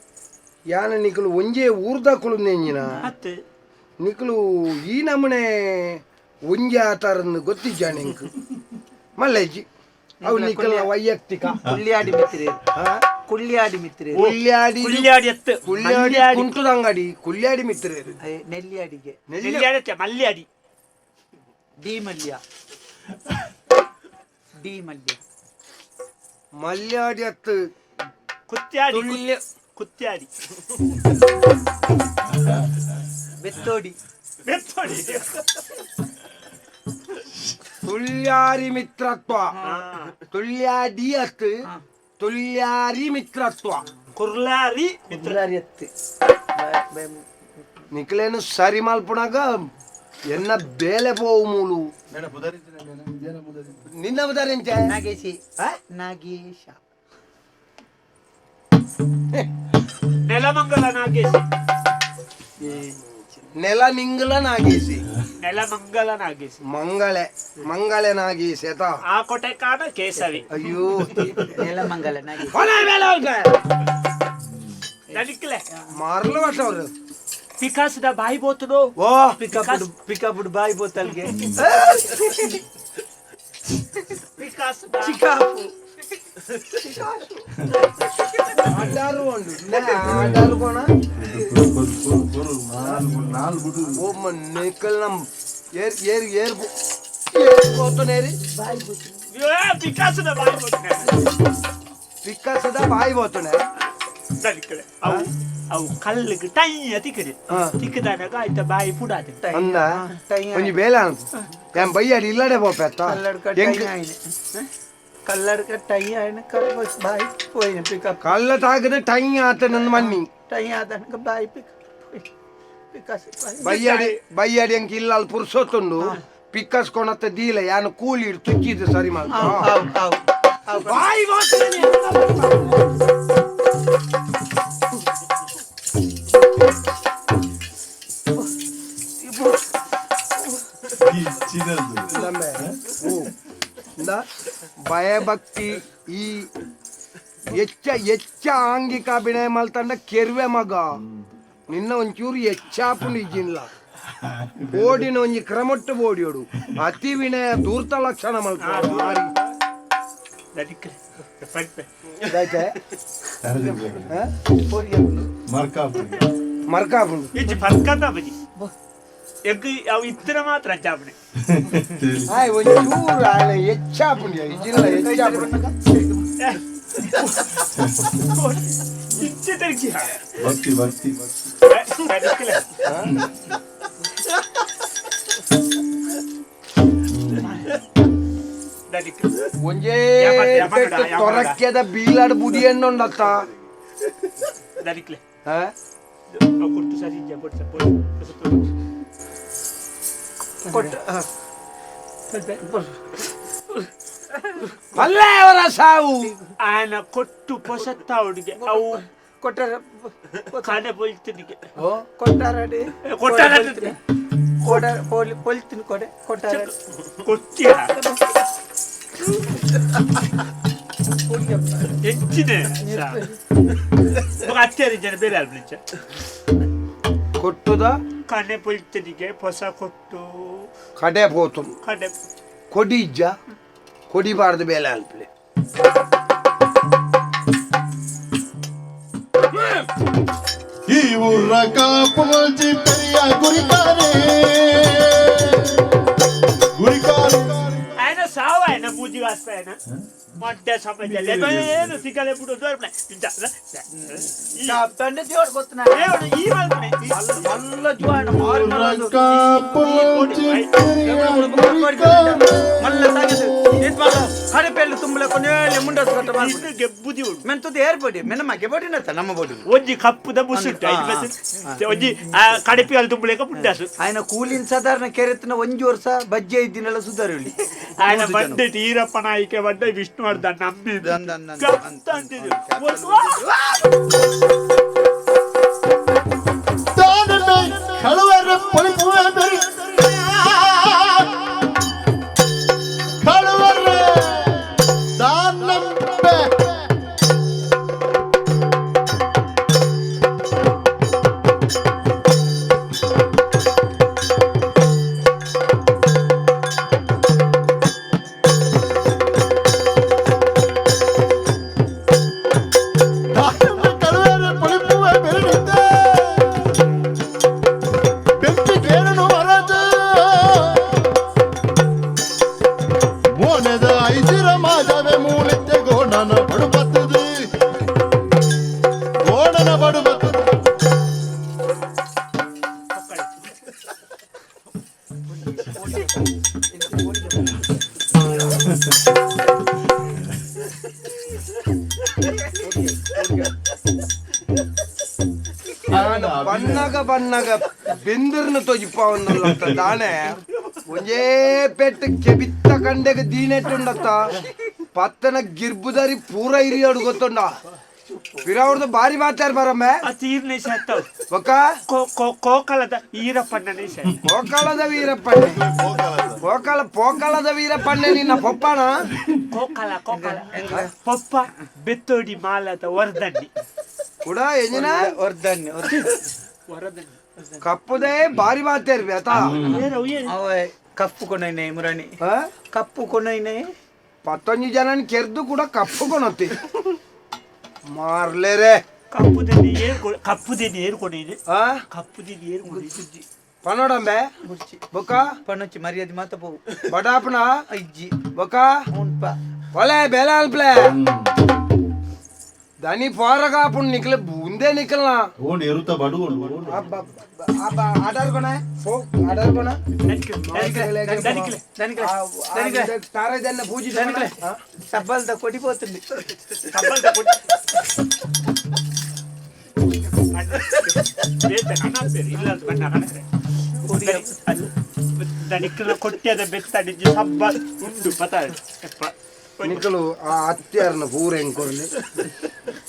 ಯಾನ ನಿಕಲು ಒಂಜೇ ಊರ್ದ ಕುಳುಂದೆಂಜಿನ? ಅತ್. ನಿಕಲು ಈ ನಮೂನೆ ಒಂಜೆ ಆತಾರಂದು ಗೊತ್ತಿಜ್ಜಾಣ ಎಂಕ್ ಮಲ್ಲೇಜಿ. ಅವು ನಿಕಲ್ನ ವೈಯಕ್ತಿಕ. ಕುಳ್ಳಿಯಾಡಿ ಮಿತ್ರಿ. ಹಾ? ಕುಳ್ಳಿಯಾಡಿ ಮಿತ್ರಿ. ಕುಳ್ಯಾಡಿ. ಕುಳ್ಯಾಡಿ ಅತ್ತು. ಕುಳ್ಯಾಡಿ ಕುಂಟುದಂಗಡಿ ಕುಳ್ಯಾಡಿ ಮಿತ್ರರು. ನೆಲ್ಲಿಯಾಡಿಗೆ. ನೆಲ್ಲಿ. ನೆಲ್ಯಾಡಿ ಅತ್ತೆ, ಮಲ್ಯಾಡಿ. D Malya, D Malya. ಮಲ್ಯಾಡಿ ಅತ್ತು. ಕುತ್ಯಾಡಿ. ತುಳ್ಯ. ಕುತ್ಯಾಡಿ. ಬೆತ್ತೋಡಿ. ಬೆತ್ತೋಡಿ. ತುಳ್ಯಾರಿ ಮಿತ್ರತ್ವ. ತುಳ್ಯಾಡಿ ಅತ್ತು, ತುಳ್ಯಾರಿ ಮಿತ್ರತ್ವ. ಕುರ್ಲಾರಿ ಮಿತ್ರ. ಕುರ್ಲಾರಿ ಅತ್ತು. ನಿಕ್ಲೇನು ಸರಿ ಮಲ್ಪುನಾಗ ಎನ್ನ ಬೇಲೆ ಪೋವು ಮೂಲು. ನಿನ್ನ ಬುದಾರಿಂಚೆ? ನಾಗೇಶಿ, ನಾಗೇಶ. ನೆಲಮಂಗಲ ನಾಗೇಶಿ. ನೆಲ ನಿಂಗಲ ನಾಗೇಸಿ. ನೆಲಮಂಗಲ ನಾಗೇಶಿ. ಮಂಗಳೆ ಮಂಗಳೆ ನಾಗೇಸಿ ಆತ. ಆ ಕೋಟೆ ಕಾಣ ಕೇಸವಿ. ಅಯ್ಯೋ. ನೆಲಮಂಗಲ ನಾಗೇಶ್. ಹೊಲ ಮೇಲೆ ಹೋಗ್ತೆ. ನನಿಕ್ಲೆ. ಮಾರ್ಲು ಬಟ್ಟವ್ರು. ಪಿಕಾಸದ ಬಾಯಿ ಬೋತುಡು. ಓ. ಪಿಕಪ್ ಪಿಕಪ್ ಬಾಯ್ ಬೋತಲ್ಗೆ. ಪಿಕಾಸ್. ಚಿಕಾಪು. ಆಟಾರು ಉಂಡು ಆಟಾರು ಕೋಣ. ನಾಲ್ ಬುಡು. ಓ ನಿಕಲ್ ನಮ್ ಏರ್ ಏರ್ ಏರ್ ಏರ್ పోతునేరి. ಪಿಕಾಸದ ಬಾಯಿ ಬೋತುನೆ. పిక్కసದ బాయి పోతునే. ನನಿಕ್ಲೆ ಅವು ಅವು ಕಲ್ಲಿಗೆ ಟೈ ತಿಕ್ಕದೆ. ತಿಕ್ಕದಾನಾಗ ಆಯ್ತ ಬಾಯಿ ಪುಡಾದೆ. ಅಂದ ಒಂಜಿ ಬೇಲೆ ಅನ್ಪು ಏನ್ ಬಯ್ಯಾಡಿ ಇಲ್ಲಡೆ ಪೋಪೆತ್ತ. ಕಲ್ಲಡ್ಕ. ಎಂಕ್. ಟೈ ಆಯ್ನೆ ಕಲ್ಲಡ್ಕ ಟೈ ಆಯ್ನ ಕಲ್ ಬಾಯ್ ಪೋಯಿನ ಪಿಕಪ್. ಕಲ್ಲ ತಾಗದ ಟೈ ಆತ ನನ್ನ ಮನ್ನಿ. ಟೈ ಆದನಕ ಬಾಯ್ ಪಿಕಪ್ ಪಿಕಾಸ್ ಬಾಯ್. ಬಯ್ಯಾಡಿ ಬಯ್ಯಾಡಿ ಎಂಕ್ ಇಲ್ಲ ಅಲ್ಲಿ ಪುರ್ಸೊತ್ತುಂಡು. ಪಿಕ್ಕಸ್ ಕೊಣತ್ತ ದೀಲ ಯಾನು ಕೂಲಿ ಇಡ್ ತುಚ್ಚಿದ್ದು ಸರಿ ಮಾಲ್. ಆವ್ ಆವ್ ಆವ್ ಆವ್. ಬಾಯಿ ಹೋತುನೆ. ಚಿನ್ನದ್ದು. ಓ ಇಂದ ಭಯಭಕ್ತಿ ಈ ಎಚ್ಚ ಎಚ್ಚ ಆಂಗಿಕ ಅಭಿನಯ ಮಲ್ತಂಡ ಕೆರ್ವೆ ಮಗ. ನಿನ್ನ ಒಂಚೂರು ಹೆಚ್ಚಾಪುಂಡು ಇಜ್ಜಿನ್ಲ. ಬೋಡಿನ ಒಂಜಿ ಕ್ರಮಟ್ಟು ಬೋಡಿಯೋಡು. ಅತಿ ವಿನಯ ದೂರ್ತ ಲಕ್ಷಣ ಮಲ್ಪ ಮಾರಿ. ನನಿಕ್ಲೆ ಪಂಪೆ. ಇದಾಯ್ತೆ? ಮರ್ಕಾಪುಡಿ. ಮರ್ಕಾಪುಂಡು. ಇಜ್ಜಿ ಪರ್ಕದ ಬಜಿ ಎಂಕ್ ಅವು ಇತ್ತಿನ ಮಾತ್ರ ಚಾಪಣೆ. ಆಯ್ ಒಂಚೂರು ಆಯ್ನ ಹೆಚ್ಚಾಪುಂಡು ಇಜ್ಜಿನ್ಲ ಹೆಚ್ಚಾಪುಂಡು. ಇಚ್ಚೆ ತೆರಿಗೆ. ಭಕ್ತಿ ಭಕ್ತಿ ಭಕ್ತಿ. ನನಿಕ್ಲೆ. ನನಿಕ್ಲೆ. ಒಂಜೇ ಯಮಡ, ಯಮಡ, ಯಮಡ. ತೊರಕ್ಕೆದ ಬೀಲಾಡ್ ಬುಡಿಯಣ್ಣುಂಡತ್ತ. ನನಿಕ್ಲೆ. ಹಾ? ಅವು ಕೊಟ್ಟು ಸರಿ ಇಜ್ಜ ಕೊಟ್ಟು ಪೊಟ್ಟು. ಕೊಟ್ಟು. ಪಲ್ಲೆ ಅವರ ಸಾವು. ಆಯನ ಕೊಟ್ಟು ಪೊಸತ್ತ ಹುಡುಗೆ ಅವು. ಕೊಟ್ಟಾರ. ಕಡೆ ಬೊಲ್ತಿನಿಗೆ. ಓ. ಕೊಟ್ಟಾರಡಿ. ಕೊಟ್ಟಾರ. ಕೊಡ ಪೊಲಿ ಪೊಲ್ತಿನ ಕೊಡೆ ಕೊಟ್ಟಾರ. ಕೊಟ್ಟಿಯ ಹೆಚ್ಚಿನ ಅತ್ಯರಿ ಜನ ಬೇರೆ ಅಲ್ಬಿಂಚ. ಕೊಟ್ಟುದ ಕಣೆ ಪೊಲ್ತಿನಿಗೆ ಹೊಸ ಕೊಟ್ಟು. ಕಡೆ ಪೋತು. ಕಡೆ. ಕೊಡಿ ಇಜ್ಜ ಕೊಡಿಬಾರ್ದು ಬೇಲೆ ಅಲ್ಪಲೆ. ಈ ಊರ ಕಾಪುಲ್ಜಿ ಪೆರಿಯ ಗುರಿಕಾರೆ ಗುರಿಕಾರೆ. ఆయన సావు, ఆయన మూజి కాస్త ఆయన మొట్ట సమస్య లేదు. సిగ్గలే ఇప్పుడు తండ్రి దేవుడు కొత్తున్నా. దేవుడు ఈ వాళ్ళనే. మల్ల జువాన మారి ಊರ ಕಾಪುಲ್ಜಿ ಪೆರಿಯ ಗುರಿಕಾರೆ. మల్ల సాగదు ఏತ್ మాల కడపెల్లి తుమ్ముల కొనేళ్ళు ముండస్ కట్ట. ಇನ್ನು ಗೆಬ್ಬು దేవుడు. ಮೆಂತದ ಏರ್ಪಡಿ ಮೆನ ಮಗೆ ಬಡಿನತ್ತ ನಮ್ಮ ಬಡಿ. ಒಂಜಿ ಕಪ್ಪುದ ಮುಸುಂಟು. ಒಂಜಿ ಕಡಿಪಿ ಅಲ್ಲಿ ತುಂಬಲೇಕ ಮುಂಡಾಸು. ఆయన కూలిನ సాధారಣ ಕೆರೆತ್ತಿನ ಒಂಜಿ ವರ್ಷ ಬಜ್ಜೆ ಇದ್ದಿನೆಲ್ಲ ಸುಧಾರಿ. ఆయన ಬಂಡೆ ಈರಪ್ಪ ನಾಯಿಕೆ ಬಂಡೆ ವಿಷ್ಣುವರ್ಧನ್ ನಂಬಿ. ಅಂದ, ಅಂದ, ಅಂದ. ಗಪ್ತ ಅಂತಿದ್ರು. ತಾನನ್ನೇ ಕಳುವರ ಪೊಲಿಪುವೆ ಬೆರಿ ಕಳುವರ ದಾನಂಬೆ. ದಾನಂಬೆ ಕಳುವರ ಪೊಲಿಪುವೆ ಬೆರಿನಿದ್ದೆ ಬೆಂಕಿ ಕೇಳನು ಮರದು ಮೋನದ ಐಸಿರ ಮಾಜವೆ ಮೂಲಿತ್ತೆ ಗೋಣನ ಬಡು ಬತ್ತದು ಗೋಣನ ಬಡು ಬತ್ತದು. ನಾನು ಬಣ್ಣಗ ಬಣ್ಣಗ ಬೆಂದಿರ್ನ ತೊಜಿಪ್ಪ ಒಂದು ದಾನೆ ಒಂಜೇ ಪೆಟ್ಟು ಕೆಬಿತ್ತ ಕಂಡೆಗ ದೀನೆಟ್ಟುಂಡತ್ತ ಪತ್ತನ ಗಿರ್ಬುದಾರಿ ಪೂರ ಇರಿಯಾಡು ಗೊತ್ತುಂಡ ಪಿರಾವ್ರದ್ದು ಬಾರಿ ಮಾತಾಡ್ ಬರಮ್ಮೆ. ಆ ತೀರ್ನೆ ಸತ್ತವು. ಒಕ್ಕ ಕೋಕಲದ ಈರಪ್ಪಣ್ಣನೇ ಸರ್. ಕೋಕಾಲದ ವೀರಪ್ಪಣ್ಣೆ, ಕೋಕಾಲ ಪೋಕಾಲದ ವೀರಪ್ಪಣ್ಣೆ ನಿನ್ನ ಪೊಪ್ಪಣ. ಕೋಕಲ ಕೋಕಲ ಪೊಪ್ಪ ಬೆತ್ತೋಡಿ ಮಾಲದ ವರದಣ್ಣಿ. ಕೂಡ ಎಂಜಿನ ವರ್ಧನ್ಯ. ವರದಣ್ಣಿ. ಕಪ್ಪುದೇ ಬಾರಿ ಮಾತಾಡ್ಬಿ ಆತ. ಅವ ಕಪ್ಪು ಕೊನೈನೆ ಮುರಾಣಿ. ಕಪ್ಪು ಕೊನೈನೆ. ಪತ್ತೊಂಜಿ ಜನನ್ ಕೆರ್ದು ಕೂಡ ಕಪ್ಪು ಕೊನತ್ತಿ ಮಾರ್ಲೇರೆ. ಕಪ್ಪು ದೆನ್ನಿ ಏರು ಕಪ್ಪು ದೆನ್ನಿ ಏರು ಕೊನೈನೆ. ಆ ಕಪ್ಪು ದೆನ್ನಿ ಏರು ಕೊನೈನೆ. ಪನೋಡಂಬೆ. ಬುಡ್ಚಿ. ಬೊಕ್ಕ ಪಣೊಚ್ಚಿ ಮರ್ಯಾದೆ ಮಾತ ಪೋವು. ಬಡಾಪನ. ಇಜ್ಜಿ. ಬೊಕ್ಕ ಉಂಡ್ಪ. ಒಲೆ ಬೇಲೆ ಅಲ್ಪ್ಲೆ ದನಿ ಪೋರಗಾಪುಣ್ ನಿಕ್ಲೆ ಬುಂದೆ ನಿಕ್ಕಲ್ನ. ಓಣ್ ಎರುತ ಬಡು ಓಣ್. ಆಡಾರ್ಕೊಣ ಫೋ ಆಡಾರ್ಕೊಣ. దనికిలే. దానికి దానికి తారదన్న పూజ. దానికిలే. సబ్బల్ద కొడిపోతుంది. ದನಿಕ್ಲ ಕೊಟ್ಟಿಯದ ಬೆತ್ತಡಿಜಿ ಸಬ್ಬ ಉಂಡು ಪತ. ನಿಕ್ಕಲು ಆ ಅತ್ಯಾರನ ಪೂರ ಎಂಕೊರ್ಲಿ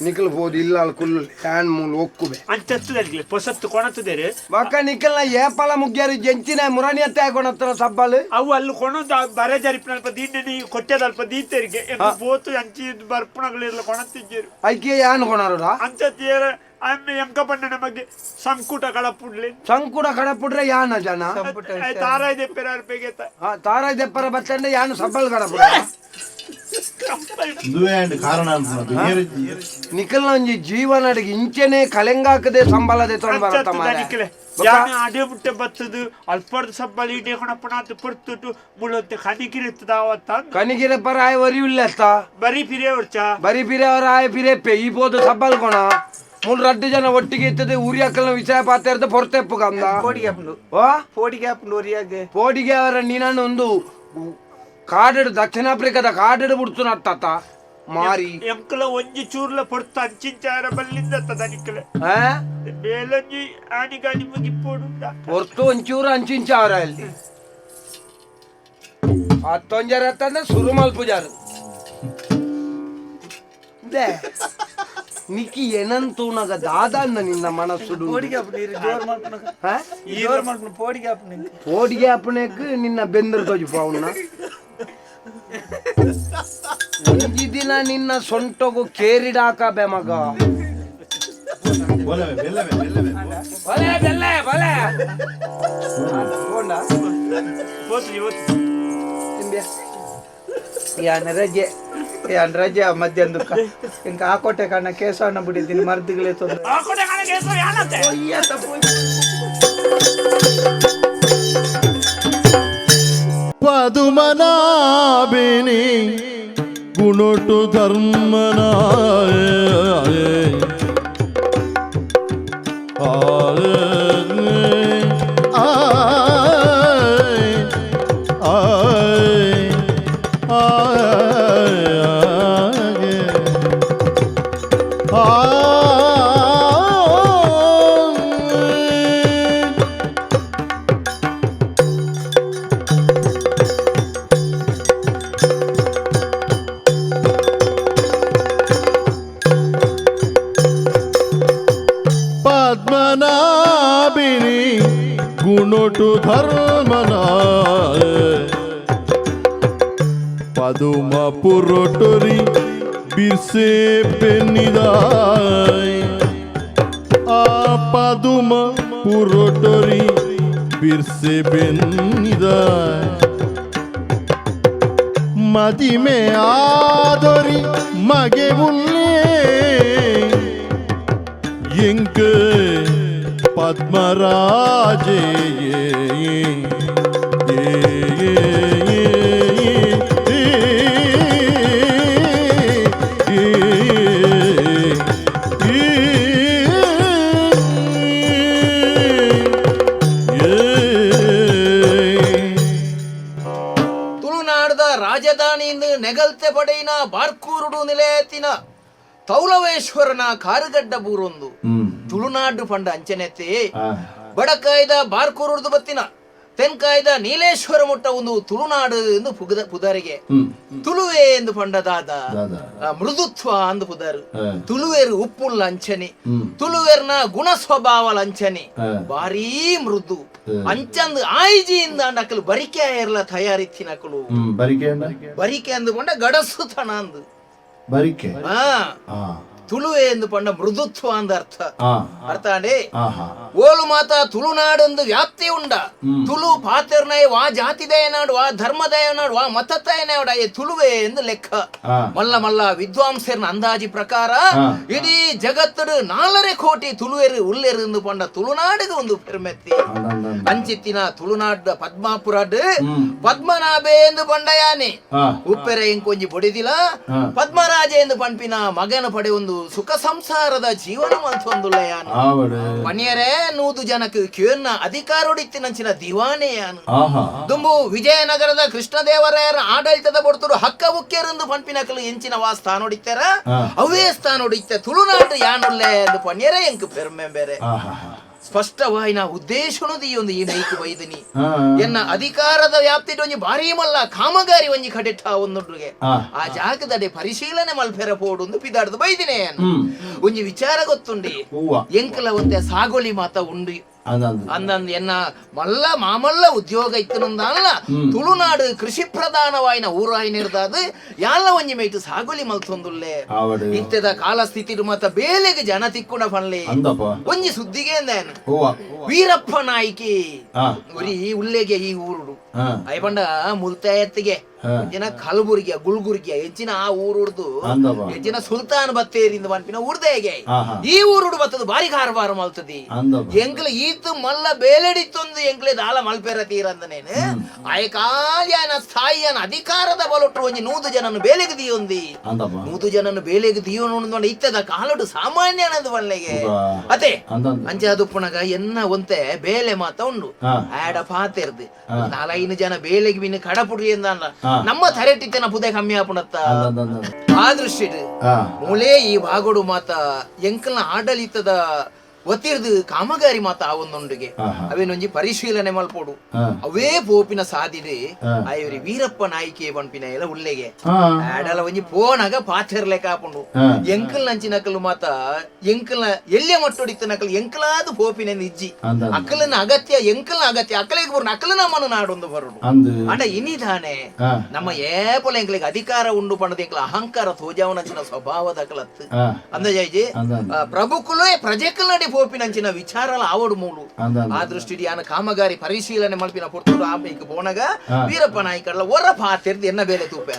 ನಿಕ್ಕಲು ಪೋದು ಇಲ್ಲ ಕುಲ್ಲು ಹ್ಯಾನ್ ಮೂಲು ಒಕ್ಕುಬೆ. ಅಂಚತ್ತು ದನಿಕ್ಲೆ ಪೊಸತ್ತು ಕೊಣತದೇರು. ಬಕ್ಕ ನಿಕ್ಕಲ್ನ ಏಪಲ ಮುಗ್ಯಾರಿ ಜಂಚಿನ ಮುರಾಣಿ ಅತ್ತೆ ಕೊಣತ್ರ ಸಬ್ಬಾಲು. ಅವು ಅಲ್ಲಿ ಕೊಣದ ಬರೆ జరిపినಲ್ಪ దీన్ని ಕೊಟ್ಟದಲ್ಪ ದೀತೆರಿಗೆ ಬೋತು ಅಂಚಿ ಬರ್ಪುಣಗಳಿರ್ಲ ಕೊಣತಿಜ್ಜರು. ಐಕೆ ಯಾನ್ ಕೊಣರುಡ. ಅಂಚತ್ತಿಯರ ಆమె ಎಂಕ ಪಣ್ಣ ನಮಗೆ ಸಂಕುಟ ಕಳಪುಡ್ಲೆ. ಸಂಕುಡ ಕಡಪುಡ್ರೆ ಯಾನ ಜನ. ತಾರಾಯ್ ದೆಪ್ಪೆರ ಅರ್ಪೆಗೆತ. ತಾರ ದೆಪ್ಪರ ಬತ್ತಂಡೆ ಯಾನು ಸಬ್ಬಲ್ ಕಡಪುಡ. ಇಂದುವೇ ಅಂಡ್ ಕಾರಣ ಅನ್ಸುತ್ತೆ. ನಿಖಲ್ನ ಒಂಜಿ ಜೀವನ ಅಡಿಗೆ ಇಂಚೆನೆ ಕಲೆಂಗಾಕದೆ ಸಂಬಳದೆ ತೊಂಡ್ ಬರತ್ತ ಮಾರ್ರೆ. ದನಿಕ್ಲೆ ಬೊಕ್ಕ ಯಾನ ಅಡೆ ಮುಟ್ಟೆ ಬತ್ತದು ಅಲ್ಪರ್ದ ಸಬ್ಬಲ್ ಇಡೆ ಕೊಣಪ್ಪನಾತ್ ಪೊರ್ತುಟು ಮುಳಂತೆ ಕಣಿಗಿರುತ್ತದಾವತ್ತ. ಕನಿಗಿರ ಪರ ಆಯ್ ವರಿ ಉಲ್ಲೆತ್ತ. ಬರೀ ಪಿರೇ ವರ್ಚ. ಬರಿ ಪಿರೆ ಅವರ ಆಯ್ ಪಿರೆ ಪೆಯಿ ಪೋದು ಸಬ್ಬಲ್ ಕೊಣ ಮೂರು ರಡ್ಡು ಜನ ಒಟ್ಟಿಗೆ ಇತ್ತದೆ ಊರಿ ಅಕ್ಕಲ್ನ ವಿಷಯ ಪಾತೆರ್ದ ಪೊರ್ತೆಪ್ಪು ಕಂದ. ಪೋಡಿಗೆ ಹಾಪುಂಡು. ಓ. ಪೋಡಿಗೆ ಹಾಪುಂಡು ಒರಿಯಾಗೆ. ಪೋಡಿಗೆ ಅವರ ನೀನನ್ನು ಒಂದು ಕಾಡಡು ದಕ್ಷಿಣ ಆಫ್ರಿಕಾದ ಕಾಡಡು ಬಿಡ್ತು ನತ್ತ ಮಾರಿ. ಎಂಕಲ ಒಂಜಿ ಚೂರ್ಲ ಪೊರ್ತು ಅಂಚಿಂಚಾರ ಬಲ್ಲಿಂದತ್ತ ದನಿಕ್ಲೆ. ಆ? ಬೇಲಂಜಿ ಆಣಿಗಾಣಿ ಮುಗಿಪ್ಪೋಡುಂಡ. ಪೊರ್ತು ಒಂಚೂರು ಅಂಚಿಂಚ ಅವರ ಅಲ್ಲಿ ಹತ್ತೊಂಜರ ಹತ್ತಂದ್ರೆ ಸುರು ಮಲ್ಪುಜಾರು they ನಿಕ್ಕಿ ಏನಂತೂನಗ ದಾದಾಂದ ನಿನ್ನ ಮನಸ್ಸುಡು. ಪೋಡಿಗೆ ಹಾಪುಂಡು ಇರು ಜೋರ್ ಮಾಡ್ಪುನಗ. ಆ? ಜೋರ್ ಮಾಡ್ಪುಂಡು ಪೋಡಿಗೆ ಹಾಪುಂಡು. ಪೋಡಿಗೆ ಅಪ್ಪಣೆಕ್ ನಿನ್ನ ಬೆಂದರು ತೋಜು ಅವನ್ನ ಒಂಜಿ ದಿನ ನಿನ್ನ ಸೊಂಟಗು ಕೇರಿಡಾಕ ಬೆ ಮಗ. ಬೋಲವೆ ಬೆಲ್ಲವೆ ಬೆಲ್ಲವೆ. ಬಲೆ ಬೆಲ್ಲೆ ಬಲೆ. ಬೋಂಡ. ಹೋತು ಇವತ್ತು. ತಿಂಬೆ. ಯಾನ್ ರಜೆ, ಯಾನ್ ರಜೆ ಮಧ್ಯಾಹ್ನ ದುಃಖ. ಇಂಕ ಆ ಕೋಟೆ ಕಾಣ ಕೇಸವಣ್ಣ ಬಿಡಿದ್ದೀನಿ ಮರ್ದಿಗಳೇ ತೊಂದರೆ. ಆ ಕೋಟೆ ಕಾಣ ಕೇಸವ ಯಾನಂತೆ? ಪದುಮನಾಭಿನಿ ಗುಣೊಟು ಧರ್ಮನಾಯ ಪದ್ಮನಾಭಿನಿ ಗುಣೊಟು ಧರ್ಮನಾಯ ಪದುಮ ಪುರೊಟೊರಿ ಬಿರ್ಸೆ ಪೆನ್ನಿದಾಯ್ ಆ ಪದುಮ ಪುರೊಟೊರಿ ಬಿರ್ಸೆ ಬೆನ್ನಿದಾಯ್ ಮದಿಮೆ ಆದೊರಿ ಮಗೆ ಉಲ್ಲೇ ಇಂಕ ಪದ್ಮರಾಜೇ ತುಳುನಾಡದ ರಾಜಧಾನಿಯಿಂದ ನೆಗಲ್ತೆ ಪಡೆಯಿನ ಬಾರ್ಕೂರುಡು ನಿಲಯತಿನ ತೌಲವೇಶ್ವರನ ಕಾರುಗಡ್ಡ ಬೂರೊಂದು ತುಳುನಾಡು ಪಂಡ ಅಂಚನೆತ್ತೆ ಬಡಕಾಯ್ದ ಬಾರ್ಕೂರುಡ್ದು ಬತ್ತಿನ ತೆನ್ಕಾಯ್ದ ನೀಲೇಶ್ವರ ಮುಟ್ಟ ಒಂದು ತುಳುನಾಡು ಎಂದು ಪುಗದ ಪುದರಿಗೆ ತುಳುವೆ ಎಂದು ಪಂಡದಾದ ಮೃದುತ್ವ ಅಂದು ಪುದರು ತುಳುವೇರು ಉಪ್ಪುಲ್ಲ ಅಂಚನೆ ತುಳುವೇರ್ನ ಗುಣ ಸ್ವಭಾವ ಲಂಚನೆ ಭಾರೀ ಮೃದು ಅಂಚಂದು ಆಯ್ಜಿಯಿಂದ ನಕಲು ಬರಿಕೆ ಇರ್ಲ ತಯಾರಿತ್ತಿನಕಲು ಬರಿಕೆ ಬರಿಕೆ ಅಂದು ಪಂಡ ಗಡಸುತನ ಅಂದು ಬರಿಕೆ ತುಳುವೆ ಎಂದು ಪಂಡ ಮೃದುತ್ವ ಅಂದ ಅರ್ಥ ಅರ್ಥ ಅಂಡೆ ಓಲು ಮಾತ ತುಳುನಾಡೊಂದು ವ್ಯಾಪ್ತಿ ಉಂಡ ತುಳು ಪಾತೆರ್ನೈ ವಾ ಜಾತಿದಯನಾಡು ವಾ ಧರ್ಮದಯನಾಡು ವಾ ಮತದಯನಾಡು ಅಯ್ಯ ತುಳುವೆ ಎಂದು ಲೆಕ್ಕ. ಮಲ್ಲ ಮಲ್ಲ ವಿದ್ವಾಂಸರ್ನ ಅಂದಾಜಿ ಪ್ರಕಾರ ಇಡೀ ಜಗತ್ತಡು 4.5 ಕೋಟಿ ತುಳುವೆರು ಉಲ್ಲೆರು ಎಂದು ಪಂಡ ತುಳುನಾಡಿಗೆ ಒಂದು ಪೆರ್ಮೆತ್ತಿ ಅಂಚಿತ್ತಿನ ತುಳುನಾಡ ಪದ್ಮಾಪುರಾಡ್ ಪದ್ಮನಾಭೆ ಎಂದು ಪಂಡಯಾನೆ ಉಪ್ಪೆರೆ ಇಂಕೊಂಜಿ ಬೊಡಿದಿಲ ಪದ್ಮರಾಜ ಎಂದು ಪಂಪಿನ ಮಗನ ಪಡೆ ಒಂದು ಸುಖ ಸಂಸಾರದ ಜೀವನ ಮಂತೊಂದುಲ್ಲಯಾನು ಪಣಿಯರೇ 100 ಜನಕ್ಕೆ ಕ್ಯೂನ್ನ ಅಧಿಕಾರೊಡಿತ್ತಿನಂಚಿನ ದಿವಾನೆಯಾನು ದುಂಬು ವಿಜಯನಗರದ ಕೃಷ್ಣದೇವರಾಯರ ಆಡಳಿತದ ಬೊಡ್ತರು ಹಕ್ಕ ಬುಕ್ಕೆರೆಂದು ಪಂಪಿನಕಲು ಎಂಚಿನ ವಾ ಸ್ಥಾನೊಡಿತ್ತಾರ ಅವೇ ಸ್ಥಾನೊಡಿತ್ತ ತುಳುನಾಡು ಯಾನುಲ್ಲೆ ಎಂದು ಪಣಿಯರೇ ಎಂಕ್ ಪೆರ್ಮೆ ಬೇರೆ ಸ್ಪಷ್ಟವಾಯಿನ ಉದ್ದೇಶನದು ಈ ಒಂದು ಈ ಮೈಕು ಬೈದಿನಿ ಎನ್ನ ಅಧಿಕಾರದ ವ್ಯಾಪ್ತಿ ಒಂಜಿ ಭಾರೀ ಮಲ್ಲ ಕಾಮಗಾರಿ ಒಂಜಿ ಕಡೆಟ್ಟ ಒಂದುಡ್ರಿಗೆ ಆ ಜಾಗದಡೆ ಪರಿಶೀಲನೆ ಮಲ್ಪೆರ ಪೋಡು ಪಿದಾಡ್ದು ಬೈದಿನಿ ಒಂಜಿ ವಿಚಾರ ಗೊತ್ತುಂಡಿ ಎಂಕಲ ಒಂತೆ ಸಾಗೋಲಿ ಮಾತ ಉಂಡು ಅಂದಂದು ಎನ್ನ ಮಲ್ಲ ಮಾಮಲ್ಲ ಉದ್ಯೋಗ ಇತ್ತನಂದಲ್ಲ ತುಳುನಾಡು ಕೃಷಿ ಪ್ರಧಾನವಾಯಿನ ಊರಾಯಿನಿರ್ದಾದು ಯಾಲ ಒಂಜಿ ಮೇಟು ಸಾಗೋಲಿ ಮಲ್ತೊಂದುಲ್ಲೆ ಇತ್ತೆದ ಕಾಲ ಸ್ಥಿತಿ ಮಾತ ಬೇಲೆಗೆ ಜನ ತಿಕ್ಕುಣ ಪನ್ಲೆ ಒಂಜಿ ಸುದ್ದಿಗೆ ಅಂದೇನು ವೀರಪ್ಪ ನಾಯ್ಕಿ ಉರಿ ಉಲ್ಲೆಗೆ ಈ ಊರುಡು ಅಯ್ಯಪಂಡ ಮುಲ್ತಾಯತ್ತಿಗೆ ಹೆಚ್ಚಿನ ಕಲಬುರ್ಗಿಯ ಗುಲ್ಗುರ್ಗಿಯ ಹೆಚ್ಚಿನ ಆ ಊರುಡ್ದು ಹೆಚ್ಚಿನ ಸುಲ್ತಾನ್ ಬತ್ತೇರಿಂದ ಪನ್ಪಿನ ಊರ್ದೇಗೆ ಈ ಊರುಡು ಬತ್ತದ ಬಾರಿ ಕಾರಬಾರ ಮಲ್ತದಿ ಎಂಕ್ಲ ಈತು ಮಲ್ಲ ಬೇಲೆಡಿತ್ತೊಂದು ಎಂಕ್ಲೆ ದಾಲ ಮಲ್ಪೆರ ತೀರಂದನೇನು ಆಯಕಾಲ್ಯನ ಸ್ಥಾಯಿಯನ ಅಧಿಕಾರದ ಬಲೊಟ್ರು ಒಂಜಿ 100 ಜನನು ಬೇಲೆಗೆ ದಿಯೊಂದಿ 100 ಜನನು ಬೇಲೆಗೆ ದಿಯೋನು ಇತ್ತದ ಕಾಲಡು ಸಾಮಾನ್ಯ ಅನ್ನೋದು ಬಲ್ಲೆಗೆ ಅದೇ ಅಂಚಾದುಪ್ಪುನಗ ಎನ್ನ ಒಂತೆ ಬೇಲೆ ಮಾತ ಉಂಡು ಆಡ ಪಾತೆರ್ದು 4-5 ಜನ ಬೇಲೆಗೆ ಮೀನು ಕಡಪುಡ್ರಿ ಎಂದ ನಮ್ಮ ತರೆಟಿತ್ತನ ಪುದೆ ಕಮ್ಮಿ ಆಪುಣತ್ತ ಆ ದೃಷ್ಟಿ ಮೂಲೆ ಈ ಬಾಗೋಡು ಮಾತ ಎಂಕಲ್ನ ಆಡಳಿತದ ಒತ್ತಿರ್ದು ಕಾಮಗಾರಿ ಮಾತ ಆ ಒಂದೊಂಡಿಗೆ ಅವೇನೊಂಜಿ ಪರಿಶೀಲನೆ ಮಲ್ಪೋಡು ಅವೇ ಪೋಪಿನ ಸಾದಿಡೆ ಆಯವ್ರಿ ವೀರಪ್ಪ ನಾಯ್ಕೆ ಪನ್ಪಿನ ಎಲ್ಲ ಉಲ್ಲೆಗೆ ಆಡಲ ಒಂಜಿ ಪೋನಾಗ ಪಾಥೆರ್ಲೆ ಕಾಪುಂಡು ಎಂಕಲ್ ನಂಚಿನಕಲು ಮಾತ ಎಂಕಲ್ನ ಎಲ್ಲೆ ಮಟ್ಟೊಡಿತ್ತ ನಕಲು ಎಂಕಲಾದ ಪೋಪಿನ ಇಜ್ಜಿ ಅಕ್ಕಲನ ಅಗತ್ಯ ಎಂಕಲ್ನ ಅಗತ್ಯ ಅಕ್ಕಲಿಗೆ ಬರೋಣ ಅಕ್ಕಲನ ಮನ ನಾಡೊಂದು ಬರೋಡು ಅಂಡ ಇನಿದಾನೆ ನಮ್ಮ ಏಪಲ ಎಂಕಲಿಗೆ ಅಧಿಕಾರ ಉಂಡು ಪಣದ ಎಂಕಲ ಅಹಂಕಾರ ತೋಜಾವನಂಚಿನ ಸ್ವಭಾವದ ಅಕಲತ್ತು ಅಂದಜಾಯ್ಜಿ ಪ್ರಭುಕುಲೇ ಪ್ರಜೆಕಲ್ ನಡಿ ಪೋಪಿನಂಚಿನ ವಿಚಾರಲ ಆವಡು ಮೂಲು. ಆ ದೃಷ್ಟಿ ಯಾನ ಕಾಮಗಾರಿ ಪರಿಶೀಲನೆ ಮಲ್ಪಿನ ಪೊರ್ತುಡು ಆಪೈಕ್ ಪೋನಗ ವೀರಪ್ಪ ನಾಯ್ಕರ್ಲ ಒರ ಪಾತೆರ್ದು ಎನ್ನ ಬೇಲೆ ತೂಪೆ.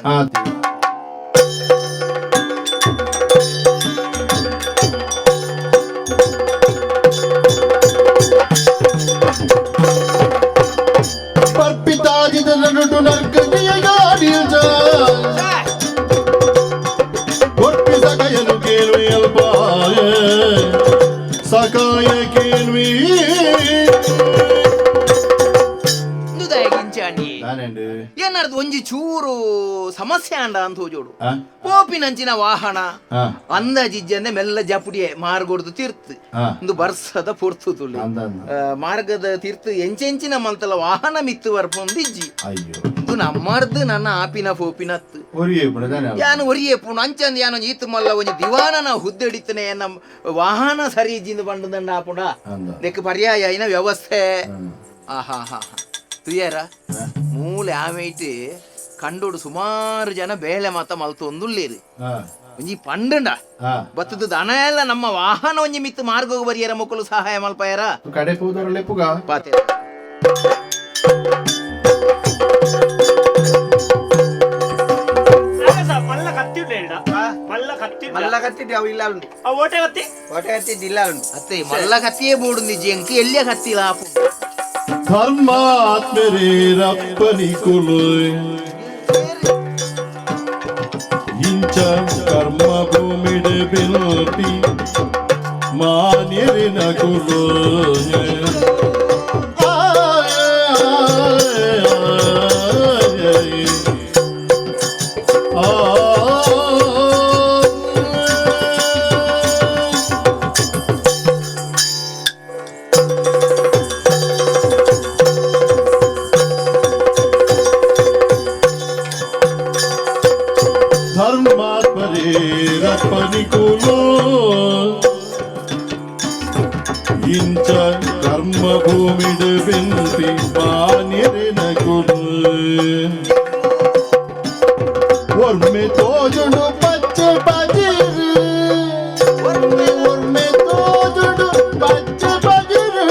ಏನಾರ್ದು ಒಂಜಿ ಚೂರು ಸಮಸ್ಯೆ ಅಂಡ ಅಂತ ಹೋಜೋಡು. ಪೋಪಿನಂಚಿನ ವಾಹನ ಅಂದಾಜಿಜ್ಜಂದೆ ಮೆಲ್ಲ ಜಪುಡಿಯೆ ಮಾರ್ಗೋಡ್ದು ತೀರ್ತು ಒಂದು ಬರ್ಸದ ಪೊರ್ತು ತುಳಿ ಮಾರ್ಗದ ತೀರ್ತು ಎಂಚೆಂಚಿನ ಮಲ್ತಲ ವಾಹನ ಮಿತ್ತು ಬರ್ಪೊಂದು ಇಜ್ಜಿ. ಇದು ನಮ್ಮರ್ದು ನನ್ನ ಆಪಿನ ಫೋಪಿನತ್ತು ಯಾನು ಒರಿಯೆ ಪುಣ ಅಂಚಂದ ಯಾನು ಈತು ಮಲ್ಲ ಒಂಜಿ ದಿವಾನನ ಹುದ್ದೆಡಿತನೆ ನಮ್ಮ ವಾಹನ ಸರಿ ಇಜ್ಜಿಂದು ಬಂಡು ಆಪುಂಡ ನೆಕ್ ಪರ್ಯಾಯ ಇನ ವ್ಯವಸ್ಥೆ. ಆಹಾ ಹಾ ಹಾ ತುಯ್ಯಾರ ಮೂಲೆ ಆಮೇಟ್ ಕಂಡೋಡು ಸುಮಾರು ಜನ ಬೇಳೆ ಮಾತ ಮಲ್ತು ಒಂದುಳ್ಳೇರು ಒಂಜಿ ಪಂಡಂಡ ಬತ್ತದ ದನ ಎಲ್ಲ ನಮ್ಮ ವಾಹನ ಒಂಜಿ ಮಿತ್ತು ಮಾರ್ಗೋಗು ಬರಿಯರ ಮೊಕ್ಕಲು ಸಹಾಯ ಮಲ್ಪಾಯರ ಕಡೆ ಪೂದರಲೆಪ್ಪುಗ ಪಾತೆ. ಮಲ್ಲ ಕತ್ತಿ ಮಲ್ಲ ಕತ್ತಿ ಮಲ್ಲ ಕತ್ತಿ ಅವು ಇಲ್ಲ ಉಂಟು. ಓಟೆ ಕತ್ತಿ ಓಟೆ ಕತ್ತಿ ಇಲ್ಲ ಉಂಟು. ಅತ್ತೆ ಮಲ್ಲ ಕತ್ತಿಯೇ ಬೋಡು ನಿಜ ಎಂಕ್ ಎಲ್ಲಿಯ ಕತ್ತಿಲ್ಲ ಆಪು. ಧರ್ಮಾತ್ಮರೇರಪ್ಪನಿಕುಲು ಇಂಚ ಕರ್ಮ ಭೂಮಿಡ ಬಿಲ್ಪಿ ಮಾನ್ಯರಿನ ಕುಲು. ಇಂಚ ಕರ್ಮ ಭೂಮಿಡು ಬಿಂತಿ ಮಾನ್ಯರಿನ ಕುಲು ಒಮ್ಮೆ ತೋಜುಡು ಪಚ್ಚೆ ಬಜಿರು ಒಮ್ಮೆ ತೋಜುಡು ಪಚ್ಚೆ ಬಜಿರು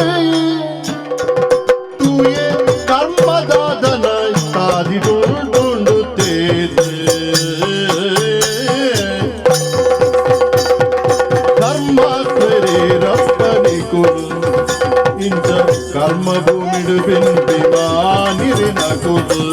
ತೂಯೆ ಕರ್ಮದಾದನ ತಾದಿಡುಂಡು ತೇರು ಇಂಚ ಕರ್ಮ ಭೂಮಿಡು ಬಿಂತಿ ಮಾನಿರಿನ ಕುಲು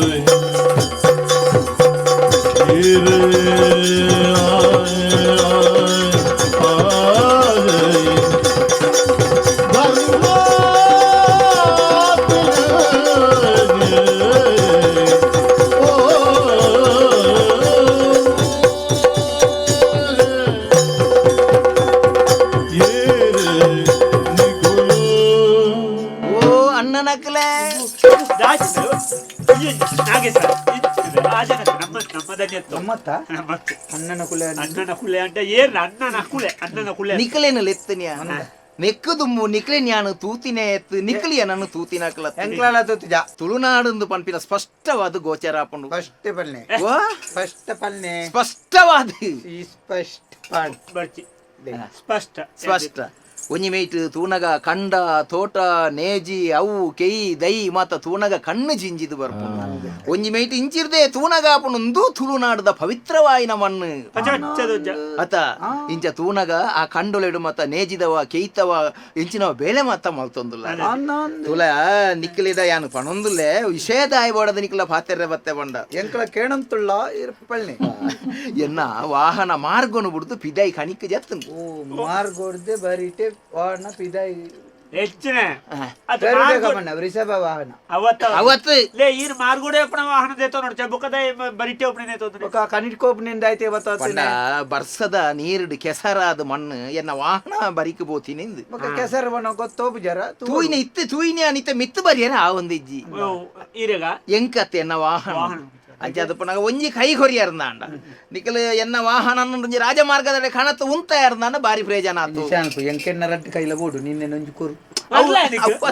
ಅಣ್ಣನ ಕುಲೆ ಅಂತ ಏನ್ ಅಣ್ಣನ ಕುಲೆ ಅಣ್ಣನ ಕುಲೆ ನಿಕಲೇನು ಲೆತ್ತನಿಯ ನೆಕ್ಕುದುಮ್ಮು ನಿಕ್ಲೆ ನ್ಯಾನು ತೂತಿನೇ ಎತ್ತು ನಿಕ್ಲಿಯ ನನ್ನ ತೂತಿನಕಲ ಎಂಕ್ಲಾಲ ತೂತಿಜ ತುಳುನಾಡಂದು ಪನ್ಪಿನ ಸ್ಪಷ್ಟವಾದ ಗೋಚರ ಆಪುಂಡು. ಫಸ್ಟ್ ಪಲ್ನೆ ಫಸ್ಟ್ ಪಲ್ನೆ ಸ್ಪಷ್ಟವಾದ ಸ್ಪಷ್ಟ ಪಣ್ ಬರ್ಚಿ ಸ್ಪಷ್ಟ ಸ್ಪಷ್ಟ ಒಂಜಿ ಮೇಟ್ ತೂನಗ ಕಂಡ ತೋಟ ನೇಜಿ ಅವು ಕೆಯಿ ದೈ ಮಾತ ತೂನಗ ಕಣ್ಣು ಜಿಂಜಿದು ಬರ್ಪುಂಡು. ಒಂಜಿ ಮೇಟ್ ಇಂಚಿರ್ದೆ ತೂನಗ ಆಪುಂಡು ತುಳುನಾಡದ ಪವಿತ್ರವಾಯಿನ ಮಣ್ಣು ಅತ ಇಂಚ ತೂನಗ ಆ ಕಂಡೊಲೆಡು ಮತ ನೇಜಿದವ ಕೆಯ್ತವ ಇಂಚಿನವ ಬೇಳೆ ಮಾತ ಮಲ್ತೊಂದುಲ್ಲ ತುಲ ನಿಕ್ಕಲಿದ ಯಾನು ಪಣೊಂದುಲ್ಲೆ ವಿಷಯದ ಆಯ್ಬೋಡದ ನಿಕ್ಕಲ ಪಾತೆರ್ರೆ ಬತ್ತೆ ಬಂಡ ಎಂಕ್ಲ ಕೇಣಂತುಳ್ಳ ಇರ್ಪಳ್ಳಿ ಎನ್ನ ವಾಹನ ಮಾರ್ಗನು ಬಿಡ್ದು ಪಿದೈ ಕಣಿಕ್ ಜತ್ತು ಓ ಮಾರ್ಗೋಡ್ದೆ ಬರೀಟೆ ವಾಹನ ಪಿದಾಯಿ ಹೆಚ್ಚಿನ ವೃಷಭ ವಾಹನ ಅವತ್ತು ಲೇ ಈರ್ ಮಾರ್ಗೋಡೆ ಅಪ್ಪಣ ವಾಹನ ದೇತೋ ನೋಡು ಚಬುಕದ ಬರಿಟೆ ಒಪ್ಪಣೆ ನೇತೋ ಕನಿಟ್ಕೋಪ್ನಿಂದ ಆಯ್ತು ಇವತ್ತು ಬರ್ಸದ ನೀರುಡು ಕೆಸರಾದ ಮಣ್ಣು ಎನ್ನ ವಾಹನ ಬರಿಕ್ ಪೋತೀನಿ ಕೆಸರು ಬಣ್ಣ ಗೊತ್ತೋಪು ಜರ ತೂಯಿನ ಇತ್ತು ತೂಯಿನ ಅನಿತ ಮಿತ್ತು ಬರಿಯರ ಆ ಒಂದಿಜ್ಜಿ ಈರೆಗ ಎಂಕತ್ತೆ ಎನ್ನ ವಾಹನ ಅಂಚ ಅದಪ್ಪನಾಗ ಒಂಜಿ ಕೈ ಕೊರಿಯರ್ದಾಂಡ ನಿಕಲ್ ಎನ್ನ ವಾಹನ ಒಂಜಿ ರಾಜಮಾರ್ಗದ ಕಣತ್ ಉಂತ ಇರ್ದಾಂಡ ಬಾರಿ ಪ್ರಯೋಜನ ಆತು. ಎಂಕೆನ್ನ ರಟ್ಟು ಕೈಲ ಬೋಡು ನಿನ್ನೆ ನೊಂಜಿ ಕೊರು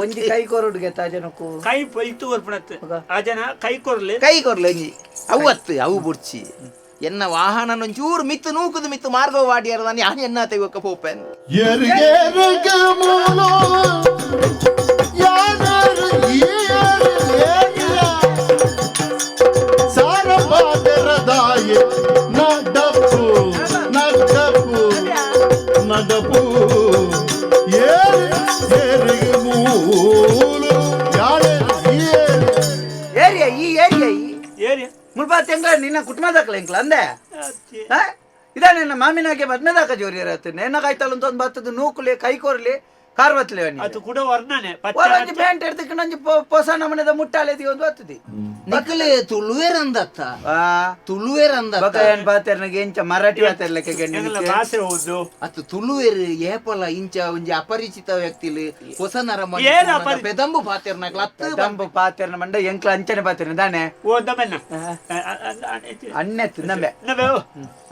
ಒಂಜಿ ಕೈ ಕೊರಡುಗೆ ತಾಜನಕ್ಕು ಕೈ ಪೊಯ್ತು ಕೊರ್ಪಣತ್ ಆ ಜನ ಕೈ ಕೊರ್ಲೆ ಕೈ ಕೊರ್ಲೆ ಒಂಜಿ ಅವತ್ತು ಅವು ಬುಡ್ಚಿ ಎನ್ನ ವಾಹನ ಒಂಚೂರು ಮಿತ್ತು ನೂಕುದು ಮಿತ್ತು ಮಾರ್ಗೋ ವಾಡಿಯಾರ ಯಾನ್ ಎನ್ನ ತೆಗೊಕ್ಕ ಪೋಪೆನ್ ನಡಪು ಮೂಲು ಏರಿಯಾ ಈ ಏರಿಯಾ ಈ ಏರಿಯಾ ಮುಲ್ಪ ತೆಂಗ ನಿನ್ನ ಕುಟುಂಬದಾಕಲ ಎಂಕ್ಲ ಅಂದೆ ಇದ ನಿನ್ನ ಮಾಮಿನಾಗೆ ಮದ್ಮೆದಾಕ ಜೋರಿ ಇರತ್ತೆ ನೇನ ಕಾಯ್ತಲ್ಲ ಅಂತ ಒಂದು ಬತ್ತದ ನೂಕುಲಿ ಕೈ ಕೋರ್ಲಿ ಕಾರ್ ಬತ್ತಲೆ ಅದು ಕೂಡ ವರ್ಣನೆ ಒಂಜಿ ಪ್ಯಾಂಟ್ ಎಡ್ದಕ್ಕೆ ನಂಜಿ ಪೊಸ ನಮನೆದ ಮುಟ್ಟಾಲೆ ಒಂದು ಬತ್ತದಿ ನಿಕಲೆ ತುಳುವೇರಂದತ್ತ ತುಳುವೇರಂದತ್ತ ಬೊಕ ಏನ್ ಬಾತೆರ್ನಗೆ ಎಂಚ ಮರಾಠಿ ಬಾತೆರ್ಲೆಕ್ಕ ಎಂಗಲ ಭಾಷೆ ಒಂದು ಅತ್ತು ತುಳುವೇರು ಏಪಲ ಇಂಚ ಒಂಜಿ ಅಪರಿಚಿತ ವ್ಯಕ್ತಿಲು ಹೊಸ ನರ ಏನ್ ಅಪರಿ- ಪೆದಂಬು ಪಾತೆರ್ನಕ್ಲ ಅತ್ತು ದಂಬು ಪಾತೆರ್ನ ಮಂಡ ಎಂಕ್ಲ ಅಂಚನೆ ಪಾತೆರ್ನ ದಾನೆ ಓ ದಮನ್ನ ಅಣ್ಣೆತ್ತು ನಂಬೆ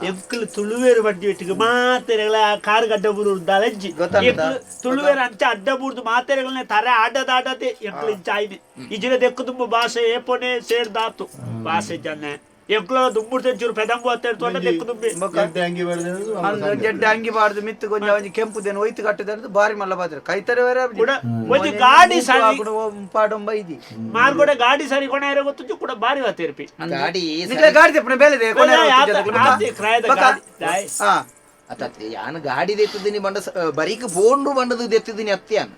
ಎಂಕಲ್ ತುಳುವೇರು ಬಡ್ಡಿ ಇಟ್ಟಿಗೆ ಮಾತೆರೆಗಳ ಕಾರ್ ಗಡ್ಡ ಬೂರು ದಳಂಜಿ ಗೊತ್ತಾಗ್ತದಾ? ತುಳುವೇರು ಅಂಚ ಅಡ್ಡ ಬೂರ್ದು ಮಾತೆರೆಗಳನ್ನ ತರೆ ಆಡದಾಡದೆ ಎಂಕಲ್ ಇಂಚ ಆಯ್ನೆ ಇಜಿನ ದೆಕ್ಕು ತುಂಬ ಭಾಷೆ ಏಪೋನೆ ಸೇರ್ದಾತು ಭಾಷೆ ಜನ ಎಂಕ್ಲ ದುಂಬುಡ್ತೆ ಚೂರು ಪೆದಂಬು ಅಂತ ಹೇಳ್ತೊಂಡ ದೆಕ್ಕು ತುಂಬಿ ಅಂದ್ ಜಡ್ಡೆ ಅಂಗಿ ಬಾರ್ದು ಮಿತ್ತು ಗೊಂಜ ಒಂಜಿ ಕೆಂಪು ದೇನು ಒಯ್ತು ಕಟ್ಟದ ಬಾರಿ ಮಲ್ಲ ಬಾದ್ರ ಕೈತರೆ ಬೇರೆ ಕೂಡ ಒಂಜಿ ಗಾಡಿ ಸರಿ ಪಾಡೊಂಬ ಇದಿ ಮಾರ್ಗೋಡೆ ಗಾಡಿ ಸರಿ ಕೊಣ ಇರೋ ಗೊತ್ತು ಕೂಡ ಬಾರಿ ವಾತೇರ್ಪಿ ಗಾಡಿ ನಿಕ್ಲೆ ಗಾಡಿ ತೆಪ್ಪನ ಬೇಲೆ ಇದೆ ಕೊನೆ ಆತೆ ಕ್ರಾಯದ ಗಾಡಿ ದಾಯ್. ಹಾ ಅತ್ತ ಯಾನ್ ಗಾಡಿ ದೆತ್ತದಿನಿ ಬಂಡ ಬರೀಕ್ ಪೋಂಡು ಬಂಡದು ದೆತ್ತಿದಿನಿ ಅತ್ಯಾನ್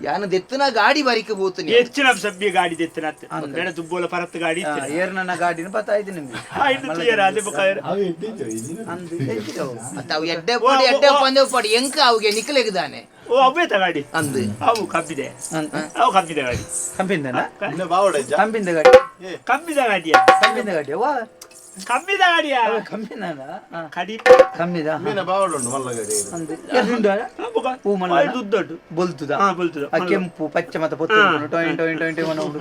ಯಾನ್ ದೆತ್ತನ ಗಾಡಿ ಬರೀಕ್ ಪೋತಿನಿ ಹೆಚ್ಚಿನ ಸಭ್ಯ ಗಾಡಿ ದೆತ್ತಿನ ಅತ್ತೆ ಬೇಡ ದುಬ್ಬೋಲ ಪರತ್ ಗಾಡಿ ಇತ್ತು ಏರ್ನ ಗಾಡಿನ ಪತ್ತ ಆಯ್ತು ನಿಮ್ಗೆ ಇನ್ನು ತುಯ್ಯರ ಅದೇ ಬೊಕ ಅಂದು ಎಂಚಿದವು? ಅತ್ತ ಅವು ಎಡ್ಡೆ ಪಾಡಿ ಎಡ್ಡೆ ಪಂದೆ ಪಾಡಿ ಎಂಕ ಅವುಗೆ ನಿಕಲೆಗ್ದಾನೆ ಓ ಅವ್ವೇತ ಗಾಡಿ ಅಂದು ಅವು ಕಬ್ಬಿದೆ ಅವು ಕಬ್ಬಿದೆ ಗಾಡಿ ಕಂಪಿಂದನಾ? ಕಂಪಿಂದ ಗಾಡಿ ಕಬ್ಬಿದ ಗಾಡಿಯ ಕಂಪಿಂದ ಗಾಡಿ ವಾ ಕಬ್ಬಿದ ಗಾಡಿಯ ಕಂಪಿಂದನಾ? ಹಾ. ಕಡಿಮೆ ಕಮ್ಮಿದ ಅಂದು ಎರ್ನುಂಡು ಅಲ್ಲ? ಹೂ ಮಲ್ಲ ದುಡ್ಡು ಬೊಲ್ತುದ ಹಾ, ಬೊಲ್ತುದ. ಆ ಕೆಂಪು ಪಚ್ಚೆ ಮತ್ತೆ ಪೊತ್ತು ಟೊಯ್ ಟೊಯ್ ಟೊಯ್ ಟೊಯ್ ಮನ ಉಂಡು.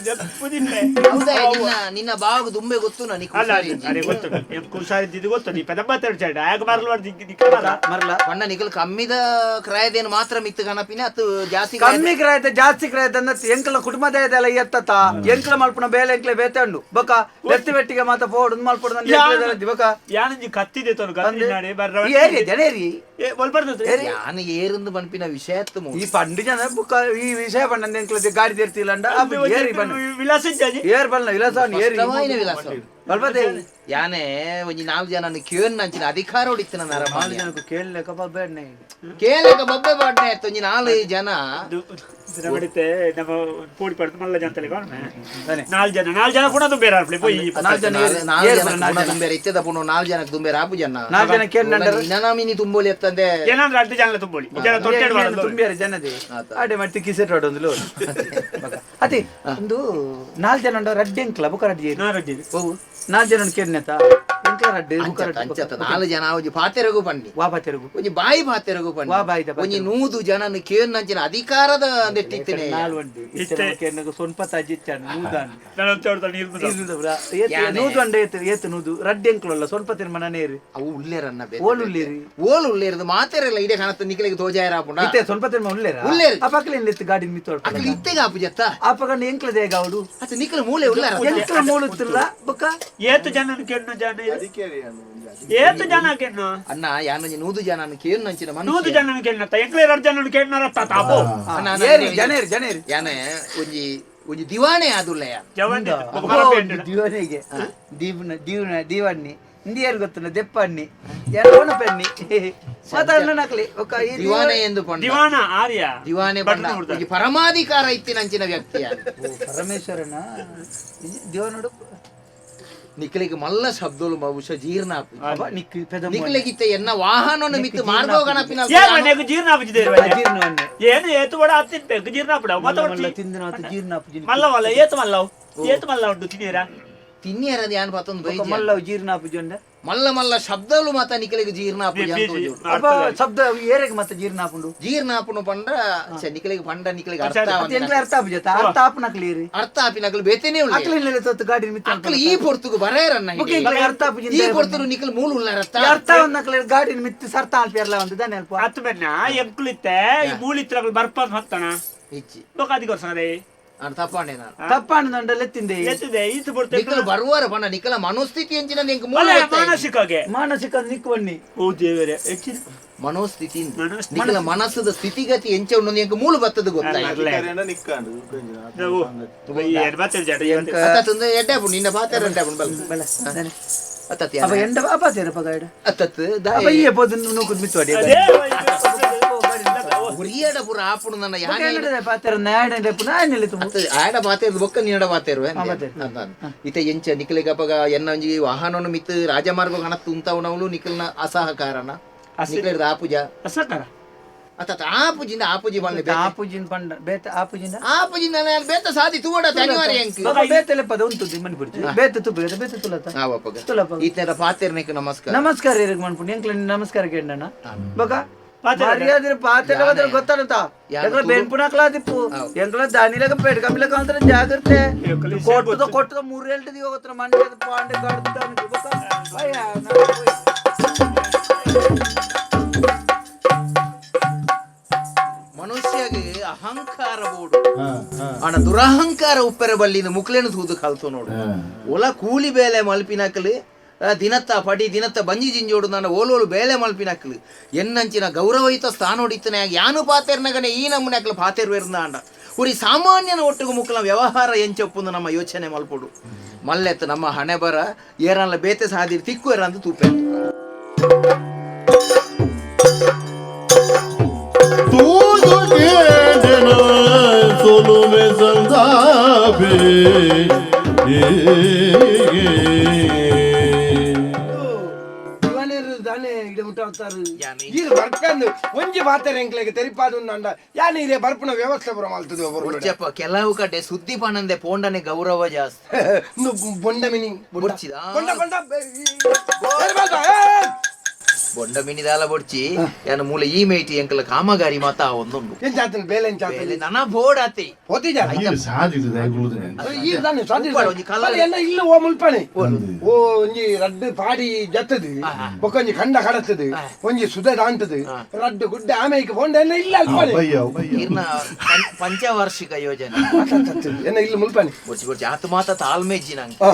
ಜೊತೆ ಹೌದಾ ನಿನ್ನ ನಿನ್ನ ಬಾವು ದುಂಬೆ ಗೊತ್ತು ನಿಕ್ ಅಲ್ಲ ಅರೆ ಗೊತ್ತು ಎಂಕ್ ಹುಷಾರಿದ್ದಿದ್ದು ಗೊತ್ತು ನೀ ಪೆದಮ್ಮ ತರ್ಚಾಡ ಆಗ ಮರಲು ನಿಕ್ಕ ಮರಲ ಪಣ್ಣ ನಿಕಲ್ ಕಮ್ಮಿದ ಕ್ರಾಯದೇನು ಮಾತ್ರ ಮಿತ್ತು ಕಣಪಿನ ಅತ್ತು ಜಾಸ್ತಿ ಕಮ್ಮಿ ಕ್ರಾಯತೆ ಜಾಸ್ತಿ ಕ್ರಾಯತೆ ಅಂದ ಎಂಕಲ ಕುಟುಂಬದ ಇದೆಲ್ಲ ಎತ್ತತ ಎಂಕಲ ಮಲ್ಪುನ ಬೇಲೆ ಎಂಕ್ಲೆ ಬೇತೆ ಉಂಡು ಬೊಕ ಬೆತ್ತಿ ಬೆಟ್ಟಿಗೆ ಮಾತ ಪೋಡು ಉಂದು ಮಲ್ಪುಡು ನಂದು ಎಂಕ್ಲೆ ಇದೆಲ್ಲ ಇದ್ದಿ ಬೊಕ ಯಾನಂಜಿ ಕತ್ತಿದೆ ತೋರು ಗಂದಿ ನಾಡೆ ಬರ್ರ ಈ ಏರಿಯಾ ಜನೇರಿ ಯಾನು ಏರಿಂದು ಪನ್ಪಿನ ವಿಷಯತ್ತು ಈ ಪಂಡು ಜನ ಬುಕ್ಕ ಈ ವಿಷಯ ಪಂಡ ಎಂಕ್ಲ ಗಾಡಿ ತೆರ್ತಿಲ್ಲ ಅಂಡ ಏರಿ ಬಣ್ಣ ವಿಲಾಸ ಜಾಜಿ ಏರ್ ಬಣ್ಣ ವಿಲಾಸ ಏರಿ ಸ್ಪಷ್ಟವಾಯಿನ ವಿಲಾಸ ಬಲ್ಪದೆ ಯಾನೆ ಒಂಜಿ ನಾಲ್ಕು ಜನ ಕೇಳ್ ನಂಚಿನ ಅಧಿಕಾರ ಹೊಡಿತನ ನಾಲ್ಕು ನರಮಾನ್ಯ ಜನಕ್ಕೂ ಕೇಳಲೆಕ್ಕ ಬೇಡ ಕೇಳಕ ಬೊಬ್ಬೆ ಪಾಡ್ನೆ ಆಯ್ತು ಒಂಜಿ ನಾಲ್ಕು ಜನ ನಮ್ಮಡಿತೆ ನಮ್ಮ ಪೋಡಿ ಪಡ್ದು ಮಲ್ಲ ಜನ ತಾನೆ. ನಾಲ್ಕು ಜನ ನಾಲ್ಕು ಜನ ಕೂಡ ಬೇರೆ ಆಡ್ಲಿ ಪೋಯಿ ನಾಲ್ಕು ಜನ ಏರ್- ನಾಲ್ಕು ಏರ್ ಜನ ಬಣ್ಣ, ನಾಲ್ಕು ಜನ. ತುಂಬೇರ ಇತ್ತೆದ ಪುಣ ನಾಲ್ಕು ಜನಕ್ಕೆ ತುಂಬೇರ ಆಪು ಜನ ನಾಲ್ಕು ಜನ ಕೇಳ್ ನಂಡರು. ನಮಿನಿ ತುಂಬೋಲಿ ಎತ್ತಂದೆ ಏನಂದ್ರೆ ಅಡ್ಡ ಜನ ತುಂಬೋಳಿ ಜನ ತೊಟ್ಟೆ ಏನೇನು ತುಂಬಿಯಾರೆ ಜನದೆ ಆತ. ಆಡೆ ಮತ್ತೆ ಕಿಸೆಟ್ ಒಂದು ಲೋಡ್ ಅದೇ ಒಂದು ನಾಲ್ಕು ಜನ ಉಂಡು ರಡ್ಡಿ ಎಂಕ್ಲ ಬುಕ್ಕ ರಡ್ಡಿ ಏರಿ. ಹೋಗು ನಾಲ್ಕು ಜನ ಉಂಡು ಕೇರ್ನೆತ ಎಂಕ್ಲ ರಡ್ಡಿ ಬುಕ್ಕ ರಡ್ಡಿ ಅಂಚತ್ತ ನಾಲ್ಕು ಜನ ಒಂಜಿ ಪಾತೆರಗು ಪಂಡಿ ವಾ ಪಾತೆರಗು ಒಂಜಿ ಬಾಯಿ ಪಾತೆರಗು ಪಂಡಿ ವಾ ಬಾಯಿದ ಪಾತೆರಗು. ಒಂಜಿ ನೂದು ಜನನ ಕೇಳ್ ನಂಚಿನ ಅಧಿಕಾರದ ನೆಟ್ಟಿತ್ತನೆ ನಾಲ್ ಉಂಡು ಇತ್ತೆ. ಕೇರ್ನಗ ಸೊನ್ಪ ತಾಜಿ ಇಚ್ಚಾನು ನೂದಾನು ಯಾನೆ? ನೂದು ಅಂಡ ಏತು ಏತು ನೂದು ರಡ್ಡಿ ಎಂಕ್ಲಲ್ಲ ಸ್ವಲ್ಪ ತಿರ್ಮನ ನೇರು ಅವು ಉಲ್ಲೇರನ್ನ ಬೇತೆ ಓಲ್ ಬೇತೆ. ಉಲ್ಲೇರಿ. ಓಲ್ ಉಲ್ಲೇರದು ಮಾತೆರೆಲ್ಲ ಇಡೆ ಕಾಣತ್ತ ನಿಕಲಿಗೆ ತೋಜಾಯರ ಆಪುಂಡ ಇತ್ತೆ ಸ್ವಲ್ಪ ತಿರ್ಮ ಉಲ್ಲೇರ ಉಲ್ಲೇರು. ಆ ಪಕ್ಕಲೆ ಇತ್ತು ಗಾಡಿ ಮಿತ್ತು ಅಕಲ್ ಇತ್ತೆಗ ಆಪು ಜತ್ತ ಆ ಪಕ್ಕಂಡ ಎಂಕ್ಲ ದೇಗ ಅವಡು ಅತ್ತ ನಿಕಲ್ ಮೂಲೆ ಉಲ್ಲಾರ ಎಂಕ್ಲ ಮೂಳುತ್ತಿಲ್ಲ ಬೊಕ್ಕ ಏತು ಜನ ಕೆಣ್ಣು ಜನ ಏತು ಜನ ಕೆಣ್ಣು ಅಣ್ಣ ಯಾನೊಂಜಿ ನೂದು ಜನ ಕೇಳ್ ನಂಚಿನ ನೂದು ಮನುಷ್ಯ ಜನ ಕೆಣ್ಣತ್ತ ಎಂಕ್ಲೆ ಎರಡು ಜನ ಕೆಣ್ಣರತ್ತ ತಾಪೋ ಅಣ್ಣ, ಅಣ್ಣ, ಏರಿ ಅಣ್ಣ, ಜನೇರಿ ಜನೇರಿ ಯಾನೆ ಒಂಜಿ ಒಂಜಿ ದಿವಾನೆ ಆದುಲ್ಲ ಯಾನ್ ಜವನ್ ದಿವನಿಗೆ ದೀವನ ದೀವನ ದೀವಣ್ಣಿ ಇಂದಿಯರ್ ಗೊತ್ತುನ ದೆಪ್ಪಣ್ಣಿ ಯಾರು ಪೆನ್ನಿ ಮಾತಾಡೋಣ ನಕಲಿ ಒಕ್ಕ ಈ ದಿವಾನೆ ಎಂದು ಪಂಡ ದಿವಾನ ಆರ್ಯ ದಿವಾನೆ ಪಂಡ ಒಂಜಿ ಪರಮಾಧಿಕಾರ ಇತ್ತಿನಂಚಿನ ವ್ಯಕ್ತಿ ಯಾನ್. ಓ, ಪರಮೇಶ್ವರನ ದಿವನುಡು ನಿಕಲಿಗೆ ಮಲ್ಲ ಶಬ್ದಲು ಬಹುಶಃ ಜೀರ್ಣ ಆಪು ಅಬ್ಬ ನಿಕ್ಕು ಪೆದಮ್ಮ ನಿಕಲಿಗಿತ್ತ ಎನ್ನ ವಾಹನ ಮಿತ್ತು ಮಾರ್ಗೋ ಗಣಪಿನ ಏನ್ ಮನೆಗೆ ಜೀರ್ಣ ಆಪುಜಿದೆ ಜೀರ್ಣವನ್ನೇ ಏನು ಏತು ಕೂಡ ತಿನ್ಬೇಕು ಜೀರ್ಣ ಆಪುಡ ಮಲ್ಲ ಮಲ್ಲ ತಿಂದಿನ ಆತು ಜೀರ್ಣ ಆಪುಜಿ ಮಲ್ಲ ಮಲ್ಲ ಏತು ಮಲ್ಲವು ಏತು ಮಲ್ಲ ಉಂಟು ತಿನ್ನಿರಾ ತಿನ್ನಿಯರ ಯಾನ್ ಪತ್ತೊಂದು ಒಕ್ಕ ಬೈಜಿ ಮಲ್ಲ ಜೀರ್ಣ ಆಪುಜಿ ಉಂಡ ಮಲ್ಲ ಮಲ್ಲ ಶಬ್ದಲು ಮಾತ ನಿಕಲಿಗೆ ಜೀರ್ಣ ಆಪುಜಿ ಅಂತ ಒಂಜಿ ಉಂಟು. ಅಬ್ಬ ಶಬ್ದ ಏರೆಗೆ ಮತ್ತೆ ಜೀರ್ಣ ಆಪುಂಡು ಜೀರ್ಣ ಆಪುನು ಪಂಡ ಛೆ, ನಿಕಲಿಗೆ ಪಂಡ ನಿಕಲಿಗೆ ಅರ್ಥ ಅದು ಆವಂದಿನ. ಎಂಕ್ಲೆ ಅರ್ಥ ಆಪುಜಿ ಆತ ಅರ್ಥ ಆಪುನಕ್ಲಿ ಏರಿ ಅರ್ಥ ಆಪಿನಕಲು ಬೇತೆನೇ ಉಳ್ಳೆ ಅಕ್ಲೆ ನೆಲೆ ತೊತ್ತು ಗಾಡಿ ಮಿತ್ತ ಅಕ್ಲು ಈ ಪೊರ್ತುಗು ಬರೇರನ್ನ ಬೊಕ್ಕ ಎಂಕ್ಲೆ ಅರ್ಥ ಆಪುಜಿ ಈ ಪೊರ್ತುನು ನಿಕಲ್ ಮೂಲು ಉಳ್ಳಾರತ್ತ ಅರ್ಥ ಒಂದಕ್ಲೆ ಗಾಡಿ ಮಿತ್ತು ಸರ್ತ ಆಲ್ಪಿಯರ್ಲ ಒಂದು ದಾನೆ ಅಲ್ಪ ಅತ್ತು ಬೆನ್ನ ಎಂಕುಲಿತ್ತೆ ಈ ಮೂಲಿತ್ರಗಳು ಬರ್ಪಂದ್ ಹೊತ್ತಣ ಇಚ್ಚಿ ಬೊಕ ಅದಿಗೋರ್ಸದೆ ತಪ್ಪಾಂಡೆ ನಾನು ತಪ್ಪಾಂಡ ಲೆತ್ತಿಂದೆ ಎತ್ತಿದೆ ಈತ ಬರ್ತೇ ನಿಕ್ಕಲು ಬರುವಾರ ಪಂಡ ನಿಕ್ಕಲ ಮನೋಸ್ಥಿತಿ ಎಂಚಿನ ಎಂಕ್ ಮೂಲ ಅಲ್ಲ ಗೊತ್ತಾಯ್ತು. ಮಾನಸಿಕಗೆ ಮಾನಸಿಕ ನಿಕ್ವಣ್ಣಿ ಓ ದೇವರೇ ಹೆಚ್ಚಿನ ಮನೋಸ್ಥಿತಿ ಮನೋಸ್ಥಿತಿ. ನಿಕ್ಕಲ ಮನಸ್ಸದ ಸ್ಥಿತಿಗತಿ ಎಂಚ ಉಂಡು ಎಂಕ್ ಮೂಲ ಬತ್ತದ ಗೊತ್ತಾಯ್ತು ಅತ್ತತ್ತು ಎಡ್ಡೆ ಆಪುಂಡು, ನಿನ್ನ ಪಾತ್ರ ಎಡ್ಡೆ ಆಪುಂಡು, ಬಲ. ಅತ್ತತ್ತು ಅಪ್ಪ ಯಾನ? ಎಂಡ ಅಪ್ಪ ತೇರಪ್ಪ ಗಾಯ್ಡ ಅತ್ತತ್ತು ಅಪ್ಪ ದಾಯೆ. ಈ ಪೋದು ನೂಕುದ್ ಮಿತ್ವಾಡಿ ಉರಿಯಡ ಪೂರ ಆಪುಂಡು ನನ್ನ ಯಾನೆ ಪಾತ್ರ ನಾಯಡ ಪುನಃ ತುಂಬ ಅತ್ತ ಆಯಡ ಪಾತೇರ್ದು ಬೊಕ್ಕ ನೀಡ ಪಾತೇರುವೆ ಪಾತೇರು. ಇತ ಎಂಚ ನಿಕ್ಕಲಿಗೆ ಅಪಗ ಎನ್ನ ಒಂಜಿ ವಾಹನವನ್ನು ಮಿತ್ ರಾಜಮಾರ್ಗ ಕಣತ್ತು ಉಂತಾವನವಳು ನಿಕ್ಕಲ್ನ ಅಸಹಕಾರನ ನಿಕ್ಕಲಿರ್ದ ಆಪುಜ ಅಸಕರ ಅತ್ತ ಆಪುಜಿಂದ ಆಪುಜಿ ಬಂದ ಆಪುಜಿನ ಪಂಡ ಬೇತ ಆಪುಜಿನ ಆಪುಜಿಂದ ನಾನು ಬೇತ ಸಾದಿ ತೂವಡ ಅನಿವಾರ್ಯ ಎಂಕ್ ಬೇತೆಲೆ ಪದ ಉಂಟು ಮನ್ಪುಡ್ಚಿ ಬೇತ ತುಪ್ಪ ಬೇತ ತುಲತ ಆವಪ್ಪಗ ತುಲಪ ಈತನ ಪಾತೇರ್ನೆಕ್ ನಮಸ್ಕಾರ ನಮಸ್ಕಾರ ಇರಕ್ ಮನ್ಪುಂಡು ಎಂಕ್ಲ ನಮಸ್ಕಾರ ಕೇಂಡಣ್ಣ ಬೊಕ ಪಾತೆರ. ಮರ್ಯಾದೆ ಪಾತೆರ ಬದ್ರ ಗೊತ್ತಾನತ ಯಾನ ಎಂಕ್ಲ ತುಳು- ಬೆನ್ಪುಣಕ್ಲಾದಿಪ್ಪು ಎಂಕ್ಲ ದಾನಿಲಗ ಪೆಡ್ ಕಮ್ಮಿಲಕ ಅಂತರ ಜಾಗ್ರತೆ ಎಂಕ್ಲ ಇಸೆ ಕೊಟ್ಟದ ಕೊಟ್ಟದ ಮೂರೇಲ್ಟದಿ ಹೋಗತ್ರ ಮಂಡ್ಯದ ಪಾಂಡೆ ಗಡ್ದಾನ ಬೊಕ ಅಯ್ಯ ನಾವು ಹೋಯ್. ಮನುಷ್ಯಗೆ ಅಹಂಕಾರ ಬೋಡು ಅಣ ದುರಹಂಕಾರ ಉಪ್ಪೆರ ಬಲ್ಲಿನ ಮುಕ್ಲೇನು ತೂದು ಕಲ್ತು ನೋಡು ಒಲ ಕೂಲಿ ಬೇಲೆ ಮಲ್ಪಿನಕಲು ದಿನತ್ತ ಪಡಿ ದಿನತ್ತ ಬಂಜಿ ಜಿಂಜೋಡು ನಾನು ಓಲೋಲು ಬೇಲೆ ಮಲ್ಪಿನಕಲು ಎನ್ನಂಚಿನ ಗೌರವಯುತ ಸ್ಥಾನೋಡಿತ್ತನೆ ಯಾನು ಪಾತೇರ್ನಗನೆ ಈ ನಮ್ಮನೆ ಅಕ್ಲು ಪಾತೇರ್ವೇರ್ನ ಅಂಡ ಉರಿ ಸಾಮಾನ್ಯನ ಒಟ್ಟಿಗೆ ಮುಕ್ಕಲ ವ್ಯವಹಾರ ಎಂಚೊಪ್ಪುಂದು ನಮ್ಮ ಯೋಚನೆ ಮಲ್ಪೊಡು ಮಲ್ಲೆತ್ತ ನಮ್ಮ ಹಣೆ ಬರ ಏರಲ್ಲ ಬೇತೆ ಸಾದಿರ್ ತಿಕ್ಕು ಏರಂದು ತೂಪೆ ತೂದು ಕೇಂದಿನ ಸೊಲುಮೆ ಸಂದಾಬೆ ದಿವಾನೇರು ದಾನೆ ಇಡ ಮುಟ್ಟಾಡ್ತಾರು ಈರು ಬರ್ಪಂದು ಒಂಜಿ ಪಾತೆರ ಎಂಕ್ಲೆಗ್ ತೆರಿಪಾದು ಅಂಡ ಯಾನ್ ಇರೆ ಬರ್ಪುನ ವ್ಯವಸ್ಥೆ ಪೂರ ಮಲ್ತದೆ ಒಬ್ಬರು ಬೊಡ್ಚಪ್ಪ ಕೆಲವು ಕಡೆ ಸುದ್ದಿ ಪಣಂದೆ ಪೋಂಡನೆ ಗೌರವ ಜಾಸ್ತಿ ಬೊಂಡ ಮಿನಿ ಬೊಂಡ ಬೊಡ್ಚಿದ? ಬೊಂಡ ಬೊಂಡ ಏ, ಬೊಂಡ, ಏ, ಏ. ಬೊಂಡ ಮಿನಿದಾಲ ಬೊಡ್ಚಿ ಯಾನ ಮೂಲ ಈ ಮೇಟಿ ಎಂಕಲ ಕಾಮಗಾರಿ ಮಾತ ಒಂದುಂಡು ಎಂಚ ಆತನ ಬೇಲೆ ಎಂಚ ಆತನ ಬೇಲೆ ನನ ಬೋಡಾತಿ ಪೋತಿಜ ಸಾಧಿಸಿದ ಈ ತಾನೆ ಸಾಧ್ಯ ಉಪ್ಪಾಡು ಒಂಜಿ ಕಲ್ಲ ಎನ್ನ ಇಲ್ಲ ಓ ಮುಲ್ಪಣೆ ಓ ಒಂಜಿ ರಡ್ಡು ಪಾಡಿ ಜತ್ತದು ಬೊಕ್ಕ ಒಂಜಿ ಖಂಡ ಕಡತದು ಒಂಜಿ ಸುದೆ ದಾಂಟದು ರಡ್ಡು ಗುಡ್ಡೆ ಆಮೇಕೆ ಪೋಂಡ ಎನ್ನ ಇಲ್ಲ ಅಲ್ಪಣೆ ಇರ್ನ ಪಂಚವಾರ್ಷಿಕ ಯೋಜನೆ ಎನ್ನ ಇಲ್ಲ ಮುಲ್ಪಣೆ ಬೊಡ್ಚಿ ಬೊಡ್ಚಿ ಆತ ಮಾತ ತಾಳ್ಮೆಜ್ಜಿ ನಂಗೆ ಆ.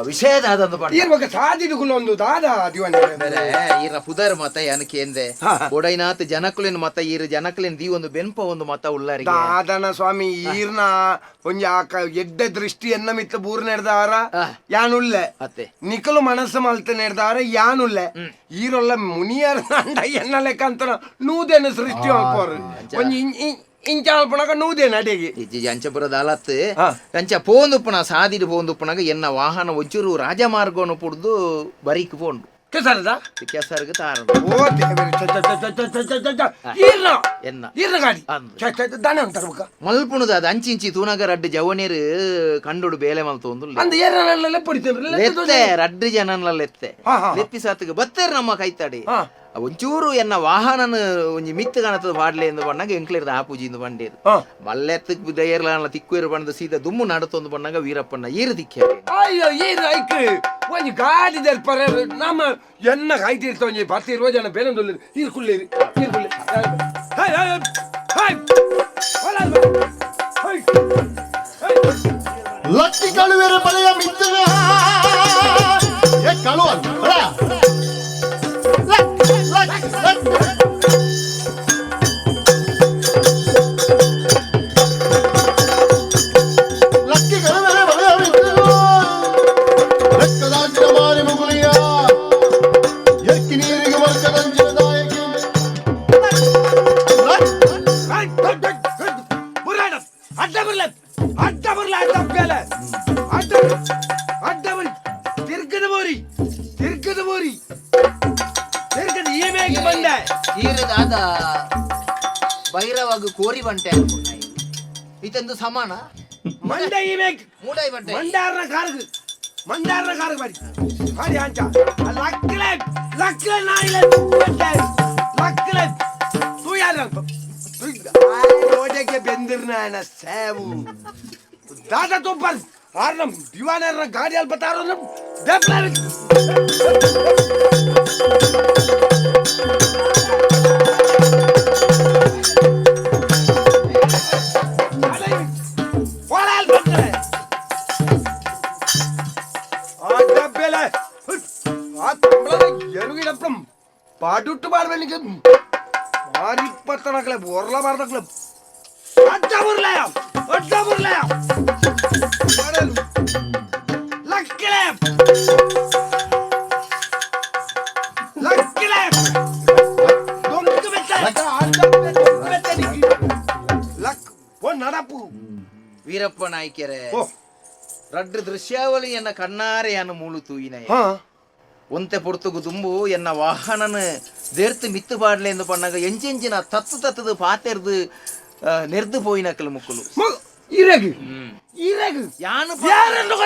ವಿಷಯದಾದಂದು ಪಂಡ ಈರ್ ಬೊಕ್ಕ ಸಾದಿದು ಒಂದು ದಾದ ದಿವನ ಬೇರೆ ಈರ್ನ ಪುದರ್ ಮತ ಯಾನಕ್ಕೆ ಎಂದೆ ಬೊಡೈನಾಥ್ ಜನಕುಲಿನ ಮತ ಈರ್ ಜನಕುಲಿನ ದೀ ಒಂದು ಬೆನ್ಪ ಒಂದು ಮತ ಉಳ್ಳಾರಿಗೆ ದಾದನ ಸ್ವಾಮಿ ಈರ್ನ ಒಂಜಿ ಆಕ ಎಡ್ಡೆ ದೃಷ್ಟಿ ಎನ್ನ ಮಿತ್ತ ಬೂರ್ ನೆಡ್ದಾರ ಯಾನುಲ್ಲೆ ಅತ್ತೆ ನಿಕಲು ಮನಸ್ಸು ಮಲ್ತ ನೆಡ್ದಾರ ಯಾನುಲ್ಲೆ ಈರೊಲ್ಲ ಮುನಿಯರ್ ಅಂಡ ಎನ್ನ ಲೆಕ್ಕ ಅಂತ ನೂದೇನ ಸೃಷ್ಟಿ ಅಲ್ಪೋರು ಒಂಜಿ ಇಂಚ ಅಲ್ಪಣಕ ನೂದೇನ ಅಡಿಗೆ ಇಜ್ಜಿ ಅಂಚಪುರದ ಅಲತ್ ಹಾ. ಅಂಚ ಪೋಂದುಪ್ಪುನ ಸಾದಿಡು ಪೋಂದುಪ್ಪುನಾಗ ಎನ್ನ ವಾಹನ ಒಂಚೂರು ರಾಜಮಾರ್ಗವನ್ನು ಪುಡ್ದು ಬರೀಕ್ ಪೋಂಡು ಕೆಸರದ ಕೆಸರ್ಗ್ ತಾರಣ ಓ ದೇವರೇ, ಛ, ಛ, ಛ, ಛ, ಛ, ಛ, ಛ, ಛ. ಈರ್ನ ಎನ್ನ ಈರ್ನ ಗಾಡಿ ಅಂದು. ಛ, ಛ, ಛ, ದಾನೆ ಉಂಟು ಬುಕ್ಕ ಮಲ್ಪುಣದ ಅದು ಅಂಚಿಂಚಿ ತೂನಗ ರಡ್ಡು ಜವನೇರು ಕಂಡೋಡು ಬೇಲೆ ಮಲ್ತೊಂದು ಅಂದ ಏರಲ್ಲ ಲೆಪ್ಪಡಿತೇನ್ರಿ ಲೆತ್ತೆ ರಡ್ಡು ಜನನ್ಲ ಲೆತ್ತೆ ಹಾ, ಹಾ. ಲೆಪ್ಪಿ ಸಾತಿಗೆ ಬತ್ತೇರು ನಮ್ಮ ಕೈತಾಡಿ ಹಾ. ಒಂಚೂರು ಎನ್ನ ವಾಹನನ ಒಂಜಿ ಮಿತ್ತು ಕಾಣತದ ಪಾಡ್ಲೆ ಎಂದು ಬಣ್ಣಾಗ ಎಂಕ್ಲೇರ್ದ ಆಪುಜಿ ಇಂದು ಬಂಡೇರು ಹಾ. ಮಲ್ಲೆತ್ತಕ್ ದಯರ್ಲಾನ ತಿಕ್ಕುವೇರು ಬಣ್ಣದ ಸೀದಾ ದುಮ್ಮು ನಡತೊಂದು ಬಣ್ಣಾಗ ವೀರಪ್ಪಣ್ಣ ಈರು ದಿಕ್ಕ ಅಯ್ಯೋ ಈರ್ ಐಕ್ ಒಂಜಿ ಗಾಡಿ ದರ್ಪರೆ ನಮ್ಮ ಎನ್ನ ಕಾಯ್ತಿರ್ತ ಒಂಜಿ ಪತ್ತು ಇರುವ ಜನ ಬೇರೆ ಈರ್ ಕುಳ್ಳಿರಿ ಈರ್ ಕುಳ್ಳಿ high high high ಹೊಲ ಅಲ್ವಾ? ಹೈ ಹೈ ಲಕ್ಕಿ ಕಳುವೆರ ಬಲೆಯ ಮಿತ್ರ ಏ ಕಳುವ ಅಲ್ಲ luck, luck, luck. Lucky ಕಳುವೆರ ಬಲೆಯ ಮಿತ್ರ ಲೆಕ್ಕದಾಂಚಿನ ಮಾರಿ ಮುಗುಲಿಯ ಎಕ್ಕಿ ನೀರಿಗೆ ಮಲ್ಕದಂಚಿನ ದಾಯಕಿ luck, high, high, high, high. ಬುರ್ಲಾಡ, ಅಡ್ಡ ಬುರ್ಲ, ಅಡ್ಡ ಬುರ್ಲ, ಅಡ್ಡ ಬೇಲೆ. ಅಡ್ಡ ಅಡ್ಡ ಬುರ್ಲ. ತಿರ್ಗದ ಬೋರಿ ತಿರ್ಗದ ಬೋರಿ ತಿರ್ಗದ ಈ ಮೇಗೆ ಬಂದೆ ಈರು ದಾದ ಭೈರವಾಗ ಕೋರಿ ಬಂಟೆ ಅನ್ಕೊಂಡ ಇತಂದು ಸಮಾನ ಮಂಡ ಈ ಮೇಗ್ ಮೂಡಾಯಿ ಬಂಟೆ ಮಂಡಾರನ ಕಾರ್ಗು ಮಂಡಾರನ ಕಾರ್ಗು ಬಾರಿ ಬಾರಿ ಅಂಚ ಲಕ್ಲೆ ಲಕ್ಲೆ ನಾಯಿಲೆ ಬಂಡೆ ಲಕ್ಲೆ ತೂ ಯಾರು ಅಲ್ಪ ರೋಜಕ್ಕೆ ಬೆಂದಿರ್ನ ಸೇವು ದಾದ ತುಪ್ಪಲ್ ಆರ್ನ ದಿವಾನರ್ನ ಗಾಡಿ ಅಲ್ಪ ತಾರೋ ಬತ್ತಣಕ್ಲೆ ಒರ್ಲ ಬಾರ್ದಕ್ಲೆ ಅಡ್ಡ ಬುರ್ಲಯ ಅಡ್ಡ ಬುರ್ಲಯ ಲಕ್ಕಲೆ ಲಕ್ಕಲೆ ದೊಂಕು ಬೆಟ್ಟ ಲಕ್ ಓ ನಡಪು ವೀರಪ್ಪ ನಾಯ್ಕೆರೆ ಓ ರಡ್ಡು ದೃಶ್ಯಾವಳಿ ಎನ್ನ ಕಣ್ಣಾರೆ ಅನ್ನು ಮೂಳು ತೂಯಿನ ಹಾ ಒಂತೆ ಪೊರ್ತುಗು ದುಂಬು ಎನ್ನ ವಾಹನನ ದೇರ್ತು ಮಿತ್ತು ಪಾಡ್ಲೆ ಎಂದು ಪಣ್ಣಗ ಎಂಚೆಂಚಿನ ತತ್ತು ತತ್ತದು ಪಾತೆರ್ದು ನೆರ್ದು ಪೋಯಿನಕಲು ಮುಕ್ಕುಲು ಇರಗು ಇರಗು ಯಾನು ಯಾರನ್ನು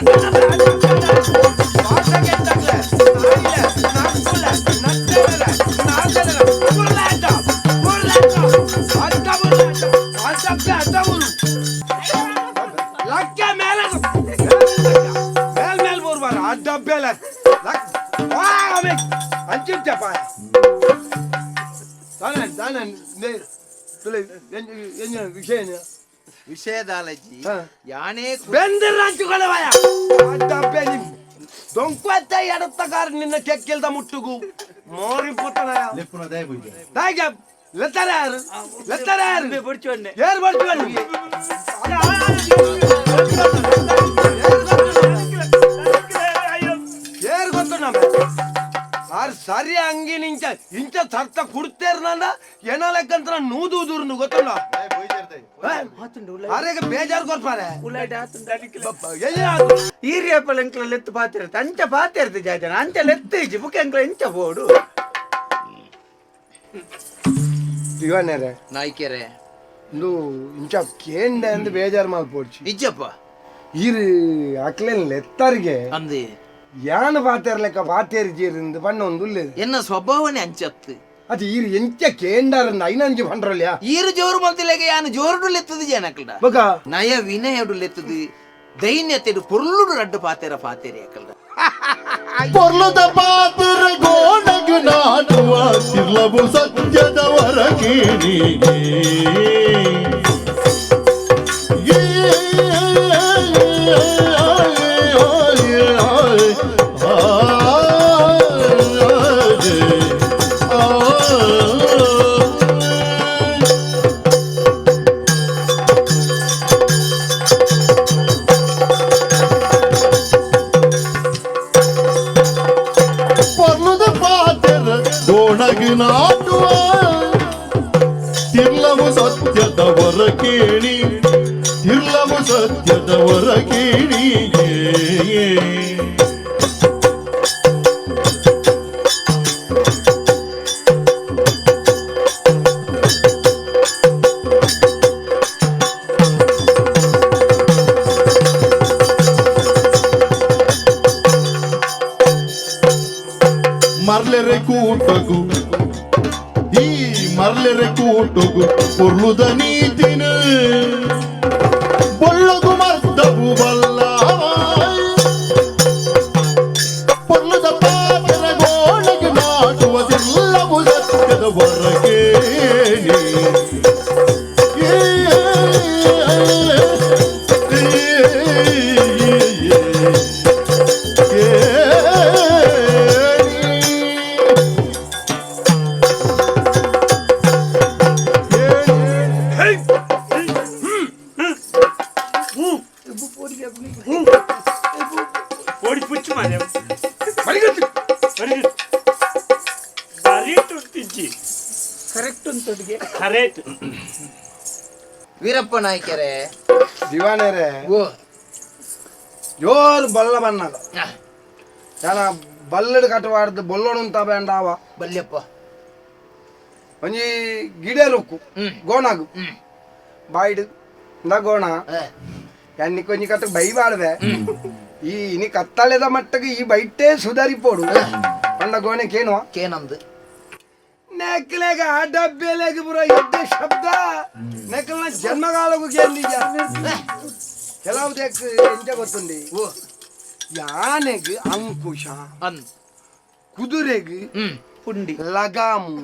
ವಿಷಯದಾಲಜಿ ಯಾನೇ ಬೆಂದಿರಂಚುಗಳವಯ ದೊಂಕ್ವತ್ತ ಎಡತ್ತಕಾರ ನಿನ್ನ ಕೆಕ್ಕಿಲ್ದ ಮುಟ್ಟುಗು ಮೋರಿ ಪುತ್ತನಯ ತಾಯಿಗೆ ಲೆತ್ತರ ಯಾರು ಲೆತ್ತರ ಯಾರು ಬುಡ್ಚೊನ್ನೆ ಏರ್ ಬರ್ತೀವಿ ಏರ್ ಗೊತ್ತು ನಮ್ಮ ಆರ್ ಸರಿ ಅಂಗಿ ನಿಂಚ ಇಂಚ ಸರ್ತ ಕುಡ್ತೇರ್ನಂದ ಏನ ಲೆಕ್ಕಂತ ನೂದು ಗೊತ್ತುಂಡ ಅರೆಗೆ ಬೇಜಾರು ಕೊರ್ಪಾರೆ ಈರಿಯಪ್ಪಲ ಎಂಕ್ಲ ಲೆತ್ತು ಪಾತಿರ್ತ ಅಂಚ ಪಾತಿರ್ತ ಜಾಜನ ಅಂಚ ಲೆತ್ತು ಇಜ್ಜಿ ಬುಕ್ ಎಂಕ್ಲ ಇಂಚ ಬೋಡು ದಿವಾನೇರೆ ನಾಯ್ಕೆರೆ ಇಂದು ಇಂಚ ಕೇಂಡೆ ಅಂದ್ ಬೇಜಾರು ಮಲ್ಪೋಡ್ಚಿ ನಿಜಪ್ಪ ಈರು ಅಕ್ಲೇನ್ ಲೆತ್ತರಿಗೆ ಅಂದೆ ಯಾನ್ ಪಾತೇರ್ಲೆಕ್ಕ ಪಾತೇರಿ ಜೀರಿಂದ ಬಣ್ಣ ಒಂದು ಉಲ್ಲೇದು ಎನ್ನ ಸ್ವಭಾವನೆ ಅಂಚತ್ತು ಅದು ಈರು ಎಂಚ ಕೇಂಡಾರಂದ ಐನಂಜಿ ಪಂಡ್ರಲ್ಯಾ ಈರು ಜೋರು ಮಲ್ತಿಲೆಗೆ ಯಾನು ಜೋರುಡು ಲೆತ್ತದು ಜನಕಲ್ಡ ಬೊಕ ನಯ ವಿನಯಡು ಲೆತ್ತದು ದೈನ್ಯತೆಡು ಪೊರ್ಲುಡು ರಡ್ಡು ಪಾತೆರ ಪಾತೆರಿ ಅಕಲ್ಡ ಪೊರ್ಲುದ ಪಾತ್ರ ಗೋಣಗು ನಾಡುವ ತಿರ್ಲಬು ಸತ್ಯದವರ ಕೇಣಿಗೆ ಪೊರ್ಲುದ ಪಾತ್ರ ಗೋಣಗು ನಾಟುವ ತಿರ್ಲವು ಸತ್ಯದವರ ಕೇಳಿ ತಿರ್ಲವು ಸತ್ಯದವರ ಕೇಳಿ ಮರ್ಲೆರೆ ಕೂಟಗು ಈ ಮರ್ಲೆರೆ ಕೂಟಗು ಪೊರ್ಲುದ ನೀತಿನ ಬೊಳ್ಳಗು ಮರ್ದವು ಬಲ್ಲ ಪೊರ್ಲುದ ಪಾತ್ರ ಗೋಣಗೆ ನಾಟುವ ತಿರ್ಲವು ಸತ್ಯದ ಹೊರಗೇಣಿ ಓಡಿ ಪುಚ್ಚು ಮಾರೆ ಬರೀಟು ತಿಜ್ಜಿ ಕರೆಕ್ಟ್ ಉಂಟು ಕರೆಕ್ಟ್ ವೀರಪ್ಪ ನಾಯ್ಕೆರೆ ದಿವಾನೇರೆ ಓ ಜೋರು ಬಲ್ಲ ಬಣ್ಣದ ಯಾನ ಬಲ್ಲಡ್ ಕಟ್ಟವಾಡ್ದು ಬೊಲ್ಲೋಣಂತ ಬೇಂಡಾವ ಬಲ್ಯಪ್ಪ ಒಂಜಿ ಗಿಡ ರುಕ್ಕು ಗೋಣಾಗು ಬಾಯ್ಡು ಇಂದ ಗೋಣ ಎಣ್ಣಿ ಕೊಂಜಿ ಕಟ್ಟ ಬೈಬಾಡ್ವೆ ಈ ಇನಿ ಕತ್ತಲೆದ ಮಟ್ಟಕ್ಕೆ ಈ ಬೈಟೇ ಸುಧಾರಿಪೋಡು ಪಂಡ ಗೋಣೆ ಕೇನುವ ಕೇನಂದು ನೆಕ್ಲೆಗ ಆ ಡಬ್ಬೆಲೆಗ ಪೂರ ಎಡ್ಡೆ ಶಬ್ದ ನೆಕ್ಲ ಜನ್ಮಗಾಲಗೂ ಕೇಂದಿಜ ಕೆಲವು ದೇಕ್ ಎಂಚ ಗೊತ್ತುಂಡಿ ಓ ಯಾನೆಗ್ ಅಂಕುಶ ಅಂದ್ ಕುದುರೆಗ್ ಪುಂಡಿ ಲಗಾಮು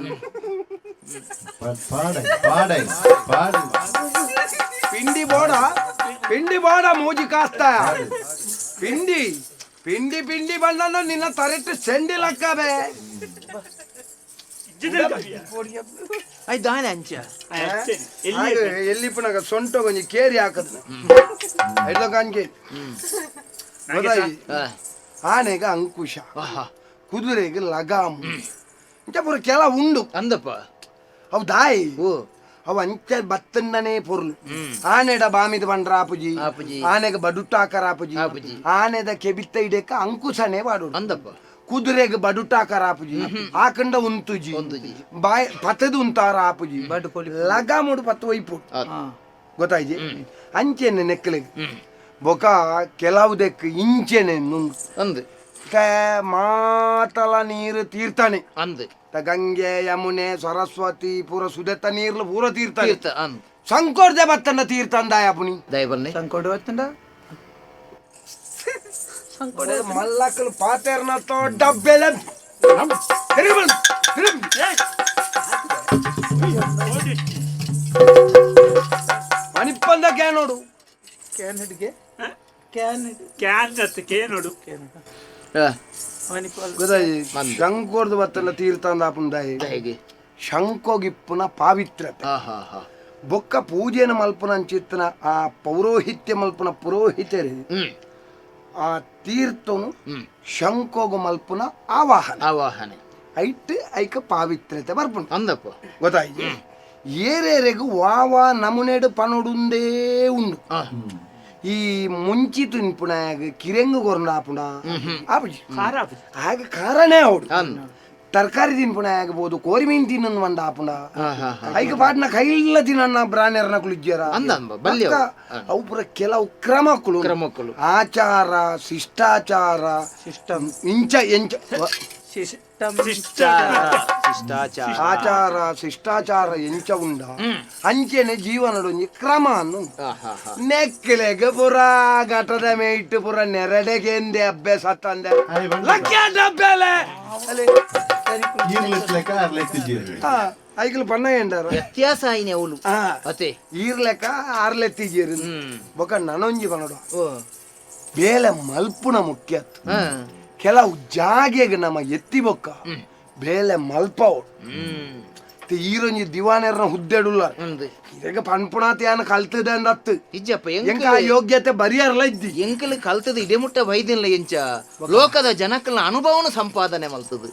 ಪಾಡೈ ಪಾಡೈ ಪಾಡೈ ಪಿಂಡಿ ಬೋಡ ಪಿಂಡಿ ಬೋಡ ಮೂಜಿ ಕಾಸ್ತ ಪಿಂಡಿ ಪಿಂಡಿ ಪಿಂಡಿ ಬಂದ ನಿನ್ನ ತರೆಟ್ಟು ಸೆಂಡಿ ಲಕ್ಕಬೆ. I ದಾನೆ ಅಂಚ ಎಲ್ಲಿ ಪುನಗ ಸೊಂಟ ಒಂಜಿ ಕೇರಿ ಹಾಕದ್ನ ಐದ ಅಂಕೆ ಆನೆಗ ಅಂಕುಶ, ಕುದುರೆಗೆ ಲಗಾಮು, ಇಂಚ ಪೂರ ಕೆಲ ಉಂಡು ಅಂದಪ್ಪ. ಅವು ದಾಯಿ ಅವು ಅಂಚ ಬತ್ತಣ್ಣನೇ ಪೊರ್ಲು. ಆನೆಡ ಬಾಮಿದ ಬಂಡ್ರ ಆಪುಜಿ, ಆನೆಗೆ ಬಡುಟಾಕರ ಆಪುಜಿ, ಆನೆದ ಕೆಬಿತ್ತ ಇಡಕ್ಕ ಅಂಕುಶನೇ ಬಾಡು ಅಂದಪ್ಪ. ಕುದುರೆಗೆ ಬಡುಟಾಕರ ಆಪುಜಿ, ಆಕಂಡ ಉಂತುಜಿ, ಬಾಯ್ ಪತದು ಉಂತಾರ ಆಪುಜಿ, ಲಗಾಮುಡು ಪತ್ತು ಒಯ್ಪು ಗೊತ್ತಾಯ್ಜಿ. ಅಂಚೆನೆ ನೆಕ್ಕಲಿಗೆ ಬೊಕ ಕೆಲವುದಕ್ಕೆ ಇಂಚೆನೆ ನುಂಡು ಮಾತಲ ನೀರು ತೀರ್ಥನೆ ಅಂದ್. ಗಂಗೆ ಯಮುನೆ ಸರಸ್ವತಿ ಪೂರ ಸುದೆತ್ತ ನೀರ್ಲು ಪೂರ ತೀರ್ಥ ಸಂಕೋರ್ದೆ ಬತ್ತಂಡ ತೀರ್ಥ ಅಂದಾಯ ಪುನಿ ದಯಬಲ್ಲೆ ಸಂಕೋಡು ಬತ್ತಂಡ ಮಲ್ಲಕ್ಕಲು ಪಾತೇರ್ನ ಡಬ್ಬೆಲ ಮಣಿಪ್ಪಂದ ಕ್ಯಾನೋಡು ಕ್ಯಾನಡ್ಗೆ can can ಕೇನೋಡು ಶಂಕೋರ್ದು ಬತ್ತಂಡ ತೀರ್ಥ ಅಂದಾಪುಂದಾಯಿ ಶಂಕೋಗಿಪ್ಪುನ ಪಾವಿತ್ರತೆ ಬೊಕ್ಕ ಪೂಜೆನ ಮಲ್ಪುನ ಅಂಚಿತ್ತನ ಆ ಪೌರೋಹಿತ್ಯ ಮಲ್ಪುನ ಪುರೋಹಿತರು ಆ ತೀರ್ಥನು ಶಂಕೋಗು ಮಲ್ಪುನ ಆವಾಹನೆ ಆವಾಹನೆ ಐಟ್ ಐಕ ಪಾವಿತ್ರತೆ ಬರ್ಪುಂಡು ಅಂದಪ್ಪ ಗೊತ್ತಾಯ್ತು. ಏರೇರೆಗು ವಾವಾ ನಮುನೆಡು ಪನೊಡುಂದೇ ಉಂಡು. ಈ ಮುಂಚಿ ತಿನ್ಪುನಾಗ ಕಿರೆಂಗು ಕೊರಂಡ ಆಪುಂಡ ಆಪುಜಿ ಆಗ ಖಾರನೇ ಅವಡು. ತರಕಾರಿ ತಿನ್ಪುಣ ಆಗಬಹುದು, ಕೋರಿ ಮೀನು ತಿನ್ನನ್ನು ಬಂದ ಆಪುಂಡ ಐಕ ಪಾಟ್ನ ಕೈಲ್ಲ ತಿನ್ನಣ್ಣ ಬ್ರಾನೆರ್ನ ಕುಳಿಜ್ಜರ ಅವು ಪೂರ ಕೆಲವು ಕ್ರಮಕ್ಕಳು ಕ್ರಮಕ್ಕಳು ಆಚಾರ ಶಿಷ್ಟಾಚಾರ ಇಂಚ ಎಂಚ ಆಚಾರ ಶಿಷ್ಟಾಚಾರ ಎಂಚ ಉಂಡ ಅಂಚೆನೆ ಜೀವನಡೊಂಜಿ ಕ್ರಮ ಅನ್ನು ನೆಕ್ಲೆಗ್ ಪೂರ ಘಟದ ಮೇಯ್ಟ್ ಪೂರ ನೆರಡೆಗೆಂದೆ ಅಭ್ಯಾಸ ತಂದೆ ಡಬ್ಬೆಲೆ ಐಕಲ್ ಪನ್ನ ಎಂಡಾರ ವ್ಯತ್ಯಾಸ ಆಯ್ನೆ ಅವಳು ಅತೆ ಈರ್ಲೆಕ್ಕ ಆರ್ಲೆತ್ತಿಜೇರು ಬೊಕ ನನೊಂಜಿ ಪನಡು ಬೇಲೆ ಮಲ್ಪುನ ಮುಖ್ಯ. ಕೆಲವು ಜಾಗೆಗೆ ನಮ್ಮ ಎತ್ತಿ ಬೊಕ್ಕ ಬೇಲೆ ಮಲ್ಪವು ಈರೊಂಜಿ ದಿವಾನೆರ್ನ ಹುದ್ದೆಡುಲ್ಲ ಇದಕ್ಕೆ ಪನ್ಪುಣಾತಿಯಾನ ಕಲ್ತದೆ ಅಂದತ್ತು ಇಜ್ಜಪ್ಪ ಎಂಕ ಯೋಗ್ಯತೆ ಬರಿಯರ್ಲ ಇದ್ದಿ ಎಂಕಲ್ ಕಲ್ತದ ಇಡೆ ಮುಟ್ಟ ಬೈದಿಲ್ಲ ಎಂಚ ಲೋಕದ ಜನಕಲ್ನ ಅನುಭವನ ಸಂಪಾದನೆ ಮಲ್ತದ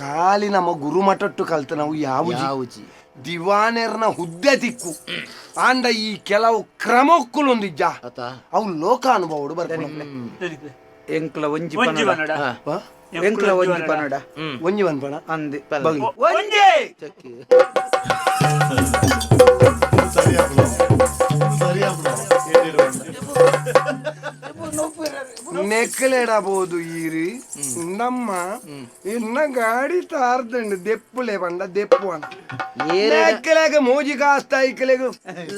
ಖಾಲಿ ನಮ್ಮ ಗುರುಮಠಟ್ಟು ಕಲ್ತ ನಾವು ಯಾವುಜಿ ದಿವಾನೆರ್ನ ಹುದ್ದೆ ತಿಕ್ಕು ಆಂಡ ಈ ಕೆಲವು ಕ್ರಮಕ್ಕುಲೊಂದಿಜ್ಜ ಅವು ಲೋಕ ಅನುಭವಡು ಬರ್ತಾರೆ. ಎಂಕ್ಲ ಒಂಜಿ ಪನಡ ಎಂಕ್ಲ ಒಂಜಿ ಪನಡ ಒಂಜಿ ಪನ್ಪಣ ಅಂದೆ ಒಂಜಿ ನೆಕ್ಕಲೆಡಬಹುದು ಈರಿ ನಮ್ಮ ಇನ್ನ ಗಾಡಿ ತಾರ್ದಂಡು ದೆಪ್ಪುಲೆ ಬಂಡ ದೆಪ್ಪು ಅಣ್ಣ ನೆಕ್ಕಲೆಗ ಮೋಜಿ ಕಾಸ್ತ ಐಕಲೆಗ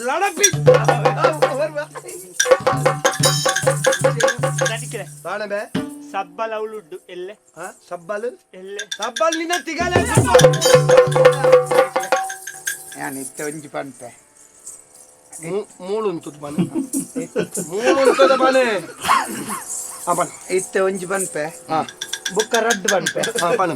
ಲಡಪಿ ತಾಣಬೆ ಸಬ್ಬಲ್ ಅವಳುಡ್ಡು ಎಲ್ಲೆ ಸಬ್ಬಲ್ ಎಲ್ಲೆ ಸಬ್ಬಲ್ ನಿನ್ನ ತಿಗಲೆ ನಾನು ಇತ್ತೆ ಒಂಜಿ ಪನ್ಪೆ ಮೂಳುಂತದ ಬನೆ ಮೂಳುಂತದ ಬನೆ ಆ ಬನ್ ಇತ್ತೆ ಒಂಜಿ ಪನ್ಪೆ ಬುಕ್ಕ ರಡ್ಡು ಪನ್ಪೆ ಆ ಬನ್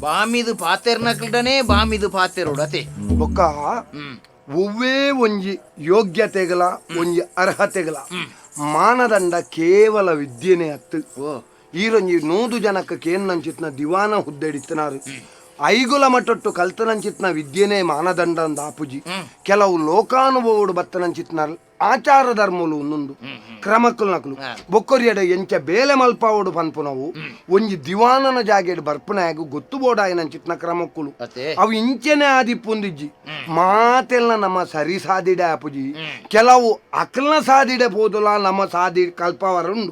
ಬಾಮಿದು ಪಾತೆರ್ನಕಲ್ಡನೆ ಬಾಮಿದು ಪಾತೆರೋಡು ಅತೆ ಬೊಕ್ಕ ಒವ್ವೇ ಒಂಜಿ ಯೋಗ್ಯತೆಗಳ ಒಂಜಿ ಅರ್ಹತೆಗಳ ಮಾನದಂಡ ಕೇವಲ ವಿದ್ಯೆನೆ ಅತ್ತು. ಈರೊಂಜಿ 100 ಜನಕ್ಕೆ ಕೇನ್ನಂಚಿತ್ನ ದಿವಾನ ಹುದ್ದೆಡಿತ್ತನಾರು ಐಗುಲ ಮಟ್ಟೊಟ್ಟು ಕಲ್ತನಂಚಿತ್ನ ವಿದ್ಯೆನೇ ಮಾನದಂಡ ಅಂದ ಆಪುಜಿ. ಕೆಲವು ಲೋಕಾನುಭವಡು ಬತ್ತನಂಚಿತ್ನ ಆಚಾರ ಧರ್ಮಲು ಒಂದೊಂದು ಕ್ರಮಕ್ಕಲು ನಕಲು ಬೊಕ್ಕೊರಿಯಡ ಎಂಚ ಬೇಲೆ ಮಲ್ಪಾವಡು ಪನ್ಪುನವು ಒಂಜಿ ದಿವಾನನ ಜಾಗೆಡ್ ಬರ್ಪುನಾಗ ಗೊತ್ತು ಬೋಡಾಯನಂಚಿತ್ನ ಕ್ರಮಕ್ಕುಲು ಅವು ಇಂಚೆನೆ ಆದಿಪ್ಪುಂದಿಜ್ಜಿ ಮಾತೆಲ್ಲ ನಮ್ಮ ಸರಿ ಸಾದಿಡೆ ಆಪುಜಿ. ಕೆಲವು ಅಕ್ಲ್ನ ಸಾದಿಡೆ ಪೋದುಲ ನಮ್ಮ ಸಾದಿ ಕಲ್ಪವರುಂಡು.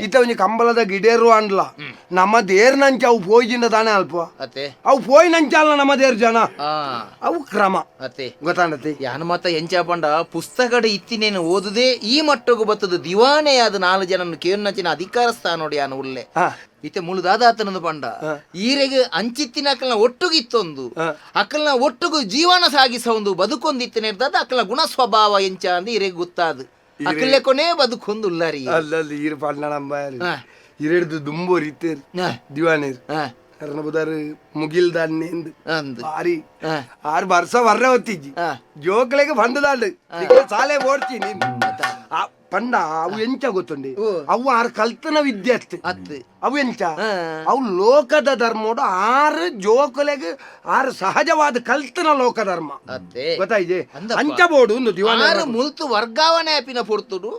ಇತ್ತ ಒಂಜಿ ಕಂಬಳದ ಗಿಡೇರು ಅಂಡ್ಲ ನಮ್ಮ ದೇರ್ನಂಚ ಅವು ಪೋಯ್ಜಿಂದ ತಾನೇ ಅಲ್ಪ ಅವು ಪೋಯ್ನಂಚ ಅಲ್ಲ ನಮ್ಮ ದೇರ್ ಜನ ಅವು ಕ್ರಮ ಗೊತ್ತಾಂಡತಿ. ಯಾನ ಮತ್ತ ಎಂಚ ಪಂಡ ಪುಸ್ತಕಡ ಇತ್ತಿನೇನು ಓದುದೇ ಈ ಮಟ್ಟಗು ಬತ್ತದು ದಿವಾನೆಯಾದ 4 ಜನನು ಕೇರ್ನಚಿನ ಅಧಿಕಾರ ಸ್ಥಾನೋಡಿ ಯಾನ ಉಲ್ಲೆ ಇತ್ತೆ ಮುಳುದಾದಾತನದು ಪಂಡ ಈರೆಗೆ ಅಂಚಿತ್ತಿನ ಅಕಲ್ನ ಒಟ್ಟುಗು ಇತ್ತೊಂದು ಅಕಲ್ನ ಒಟ್ಟುಗು ಜೀವನ ಸಾಗಿಸ ಒಂದು ಬದುಕೊಂದು ಇತ್ತನೇ ಇರ್ತದ ಅಕಲ್ನ ಗುಣ ಸ್ವಭಾವ ಎಂಚ ಅಂದ್ ಈರೆಗೆ ಗೊತ್ತಾದು. ಅಕಲ್ಲೆ ಕೊನೆ ಬದುಕೊಂದುಲ್ಲಾರಿ. ಅಲ್ಲಲ್ಲಿ ಈರು ಪಣ್ಣನಂಬ ಇರೆಡ್ದು ದುಂಬೋರಿ ಇತ್ತೇರು ದಿವಾನೇರು ಅರ್ನ ಬುದಾರು ಮುಗಿಲ್ದಾನ್ನೇಂದು ಬಾರಿ ಆರು ವರ್ಷ ವರ್ರ ಹೊತ್ತಿಜ್ಜಿ ಜೋಕ್ಲೆಗೆ ಬಂದದಾಂಡು ಸಾಲೆ ಓಡ್ಚಿ ನೀನು ಪಂಡ ಅವು ಎಂಚ ಗೊತ್ತುಂಡಿ ಅವು ಆರು ಕಲ್ತನ ವಿದ್ಯೆ ಅತ್ತು ಅವು ಎಂಚ ಅವು ಲೋಕದ ಧರ್ಮೋಡು ಆರು ಜೋಕುಲೆಗ್ ಆರು ಸಹಜವಾದ ಕಲ್ತನ ಲೋಕ ಧರ್ಮ ಗೊತ್ತಾಯ್ದೆ ಅಂಚ ಬೋಡು ಒಂದು ದಿವಾನ ಆರು ಮುಲ್ತು ವರ್ಗಾವಣೆ ಆಪಿನ ಪೊರ್ತುಡು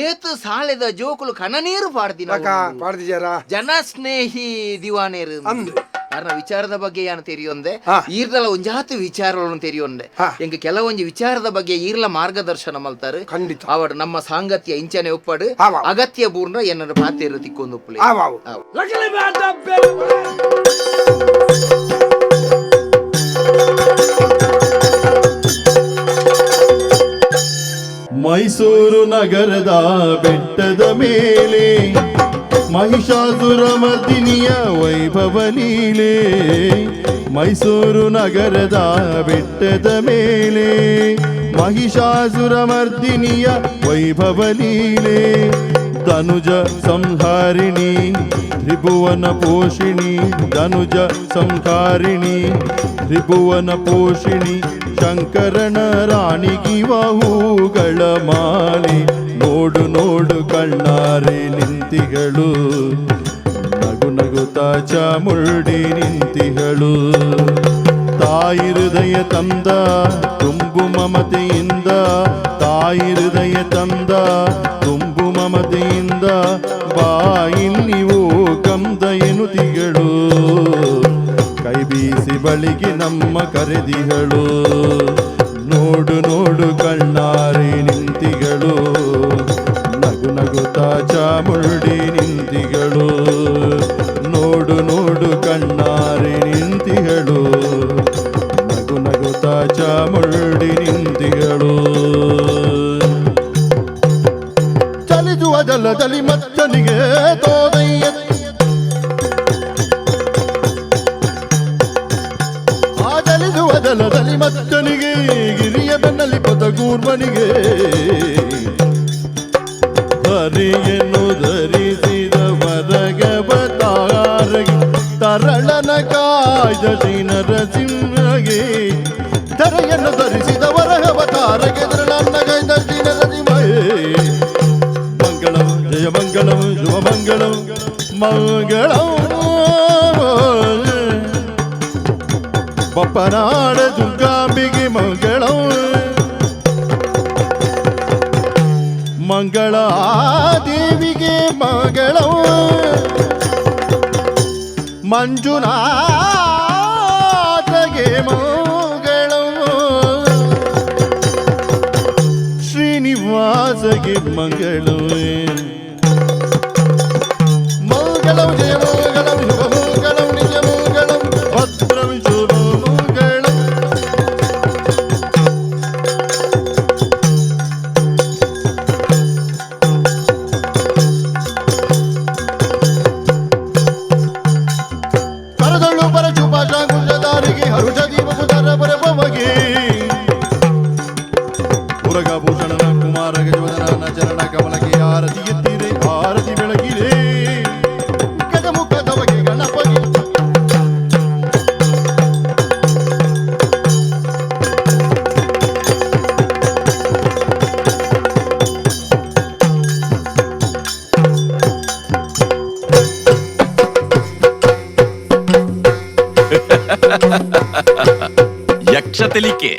ಏತು ಸಾಲೆದ ಜೋಕುಲು ಕಣನೀರು ಪಾಡ್ದಿನ ಪಾಡ್ದಿಜಾರ ಜನ ಸ್ನೇಹಿ ದಿವಾನೇರು ಅಂದು ಅರ್ನ ವಿಚಾರದ ಬಗ್ಗೆ ಏನು ತೆರಿಯೊಂದೆ ಈರ್ದಲ ಒಂಜಾತು ವಿಚಾರಗಳನ್ನು ತೆರಿಯೊಂದೆ ಎಂಕ್ ಕೆಲವೊಂಜಿ ವಿಚಾರದ ಬಗ್ಗೆ ಈರ್ಲ ಮಾರ್ಗದರ್ಶನ ಮಲ್ತಾರೆ. ಖಂಡಿತ ಅವಡು ನಮ್ಮ ಸಾಂಗತ್ಯ ಇಂಚನೆ ಒಪ್ಪಡು ಅಗತ್ಯ ಪೂರ್ಣ ಎನ್ನರ ಪಾತೇರು ತಿಕ್ಕೊಂದು ಒಪ್ಪಲೆ. ಮೈಸೂರು ನಗರದ ಬೆಟ್ಟದ ಮೇಲೆ ಮಹಿಷಾಸುರ ಮರ್ದಿನಿಯ ವೈಭವ ಲೀಲೆ. ಮೈಸೂರು ನಗರದ ಬೆಟ್ಟದ ಮೇಲೆ ಮಹಿಷಾಸುರ ಮರ್ದಿನಿಯ ವೈಭವ ಲೀಲೆ. ತನುಜ ಸಂಹಾರಿಣಿ ತ್ರಿಭುವನ ಪೋಷಿಣಿ, ತನುಜ ಸಂಹಾರಿಣಿ ತ್ರಿಭುವನ ಪೋಷಿಣಿ, ಶಂಕರನ ರಾಣಿಗಿವ ಹೂಗಳ ಮಾಲೆ. ನೋಡು ನೋಡು ಕಣ್ಣಾರೆ ನಿಂತಿಗಳು, ನಗು ನಗುತ್ತಾ ಚಾಮುಂಡಿ ನಿಂತಿಗಳು. ತಾಯಿ ಹೃದಯ ತಂದ ತುಂಬು ಮಮತೆಯಿಂದ, ತಾಯಿ ಹೃದಯ ತಂದ ತುಂಬು ಮಮತೆಯಿಂದ, ಬಾಯಿಲ್ಲಿ ಓ ಕಂದ ಎನ್ನುತಿಗಳು, ಕೈ ಬೀಸಿ ಬಳಿಗೆ ನಮ್ಮ ಕರೆದಿಗಳು. ನೋಡು ನೋಡು ಕಣ್ಣಾರೆ ನಿಂತಿಗಳು, ನಗು ನಗುತ್ತಾ ಚಾಮುಂಡಿ ನಿಂತಿಗಳು. ನೋಡು ನೋಡು ಕಣ್ಣಾರೆ ನಿಂತಿಗಳು, ನಗು ನಗುತ್ತಾ ಚಾಮುಂಡಿ ನಿಂತಿಗಳು. ಚಲಿಸುವ ಜಲದಲ್ಲಿ ಮಚ್ಚನಿಗೆ ತೋದಯ್ಯ, ಆ ಚಲಿಸುವ ಜಲದಲ್ಲಿ ಮಚ್ಚನಿಗೆ, ಗಿರಿಯ ಬೆನ್ನಲ್ಲಿ ಪದಗೂರ್ಮನಿಗೆ, ಹರಿಯನ್ನು ಧರಿಸಿದ ವರಗವತಾರಗೆ, ತರಳನ ಕಾಯ್ದ ಶ್ರೀ ನರಸಿಂಹಗೆ, ಧರೆಯನ್ನು ಧರಿಸಿದ ವರಗವತಾರಗೆ, ತರಳನ್ನ ಕಾಯ್ದ ಶ್ರೀ ನರಸಿಂಹಗೆ. ಮಂಗಳಂ ಜಯ ಮಂಗಳಂ ಶುಭ ಮಂಗಳಂ ಮಂಗಳಂ. ಬಪ್ಪನಾಡ ದುರ್ಗಾಂಬಿಗೆ ಮಂಗಳಂ, ಮಂಗಳ ದೇವಿಗೆ ಮಂಗಳಂ, ಮಂಜುನಾಥಗೆ ಮಂಗಳಂ, ಶ್ರೀನಿವಾಸಗೆ ಮಂಗಳವೇ. ಮಂಗಳಂ ಜಯ ಮಂಗಳಂ ಶುಭ ಮಂಗಳಂ ನಿಜ ಮಂಗಳಂ ಭದ್ರಂ ಶುಭ ಮಂಗಳಂ. ಕರದೊಳ್ಳು ಪರಶು ಪಾಶಾಂಕುಶಧಾರಿಗೆ ಹರುಷ ದೀಪಸುಧರ ಪರಪಮಗೆ, ಉರಗಭೂಷಣನ ಕುಮಾರ ಗಜವದನ ಚರಣ ಕಮಲಕ್ಕೆ ಆರತಿ ಎತ್ತಿರೆ ಆರತಿ ಬೆಳಗಿರೆ, ಗಜಮುಖದವಗೆ ಗಣಪಗೆ. ಯಕ್ಷ ತೆಲಿಕೆ.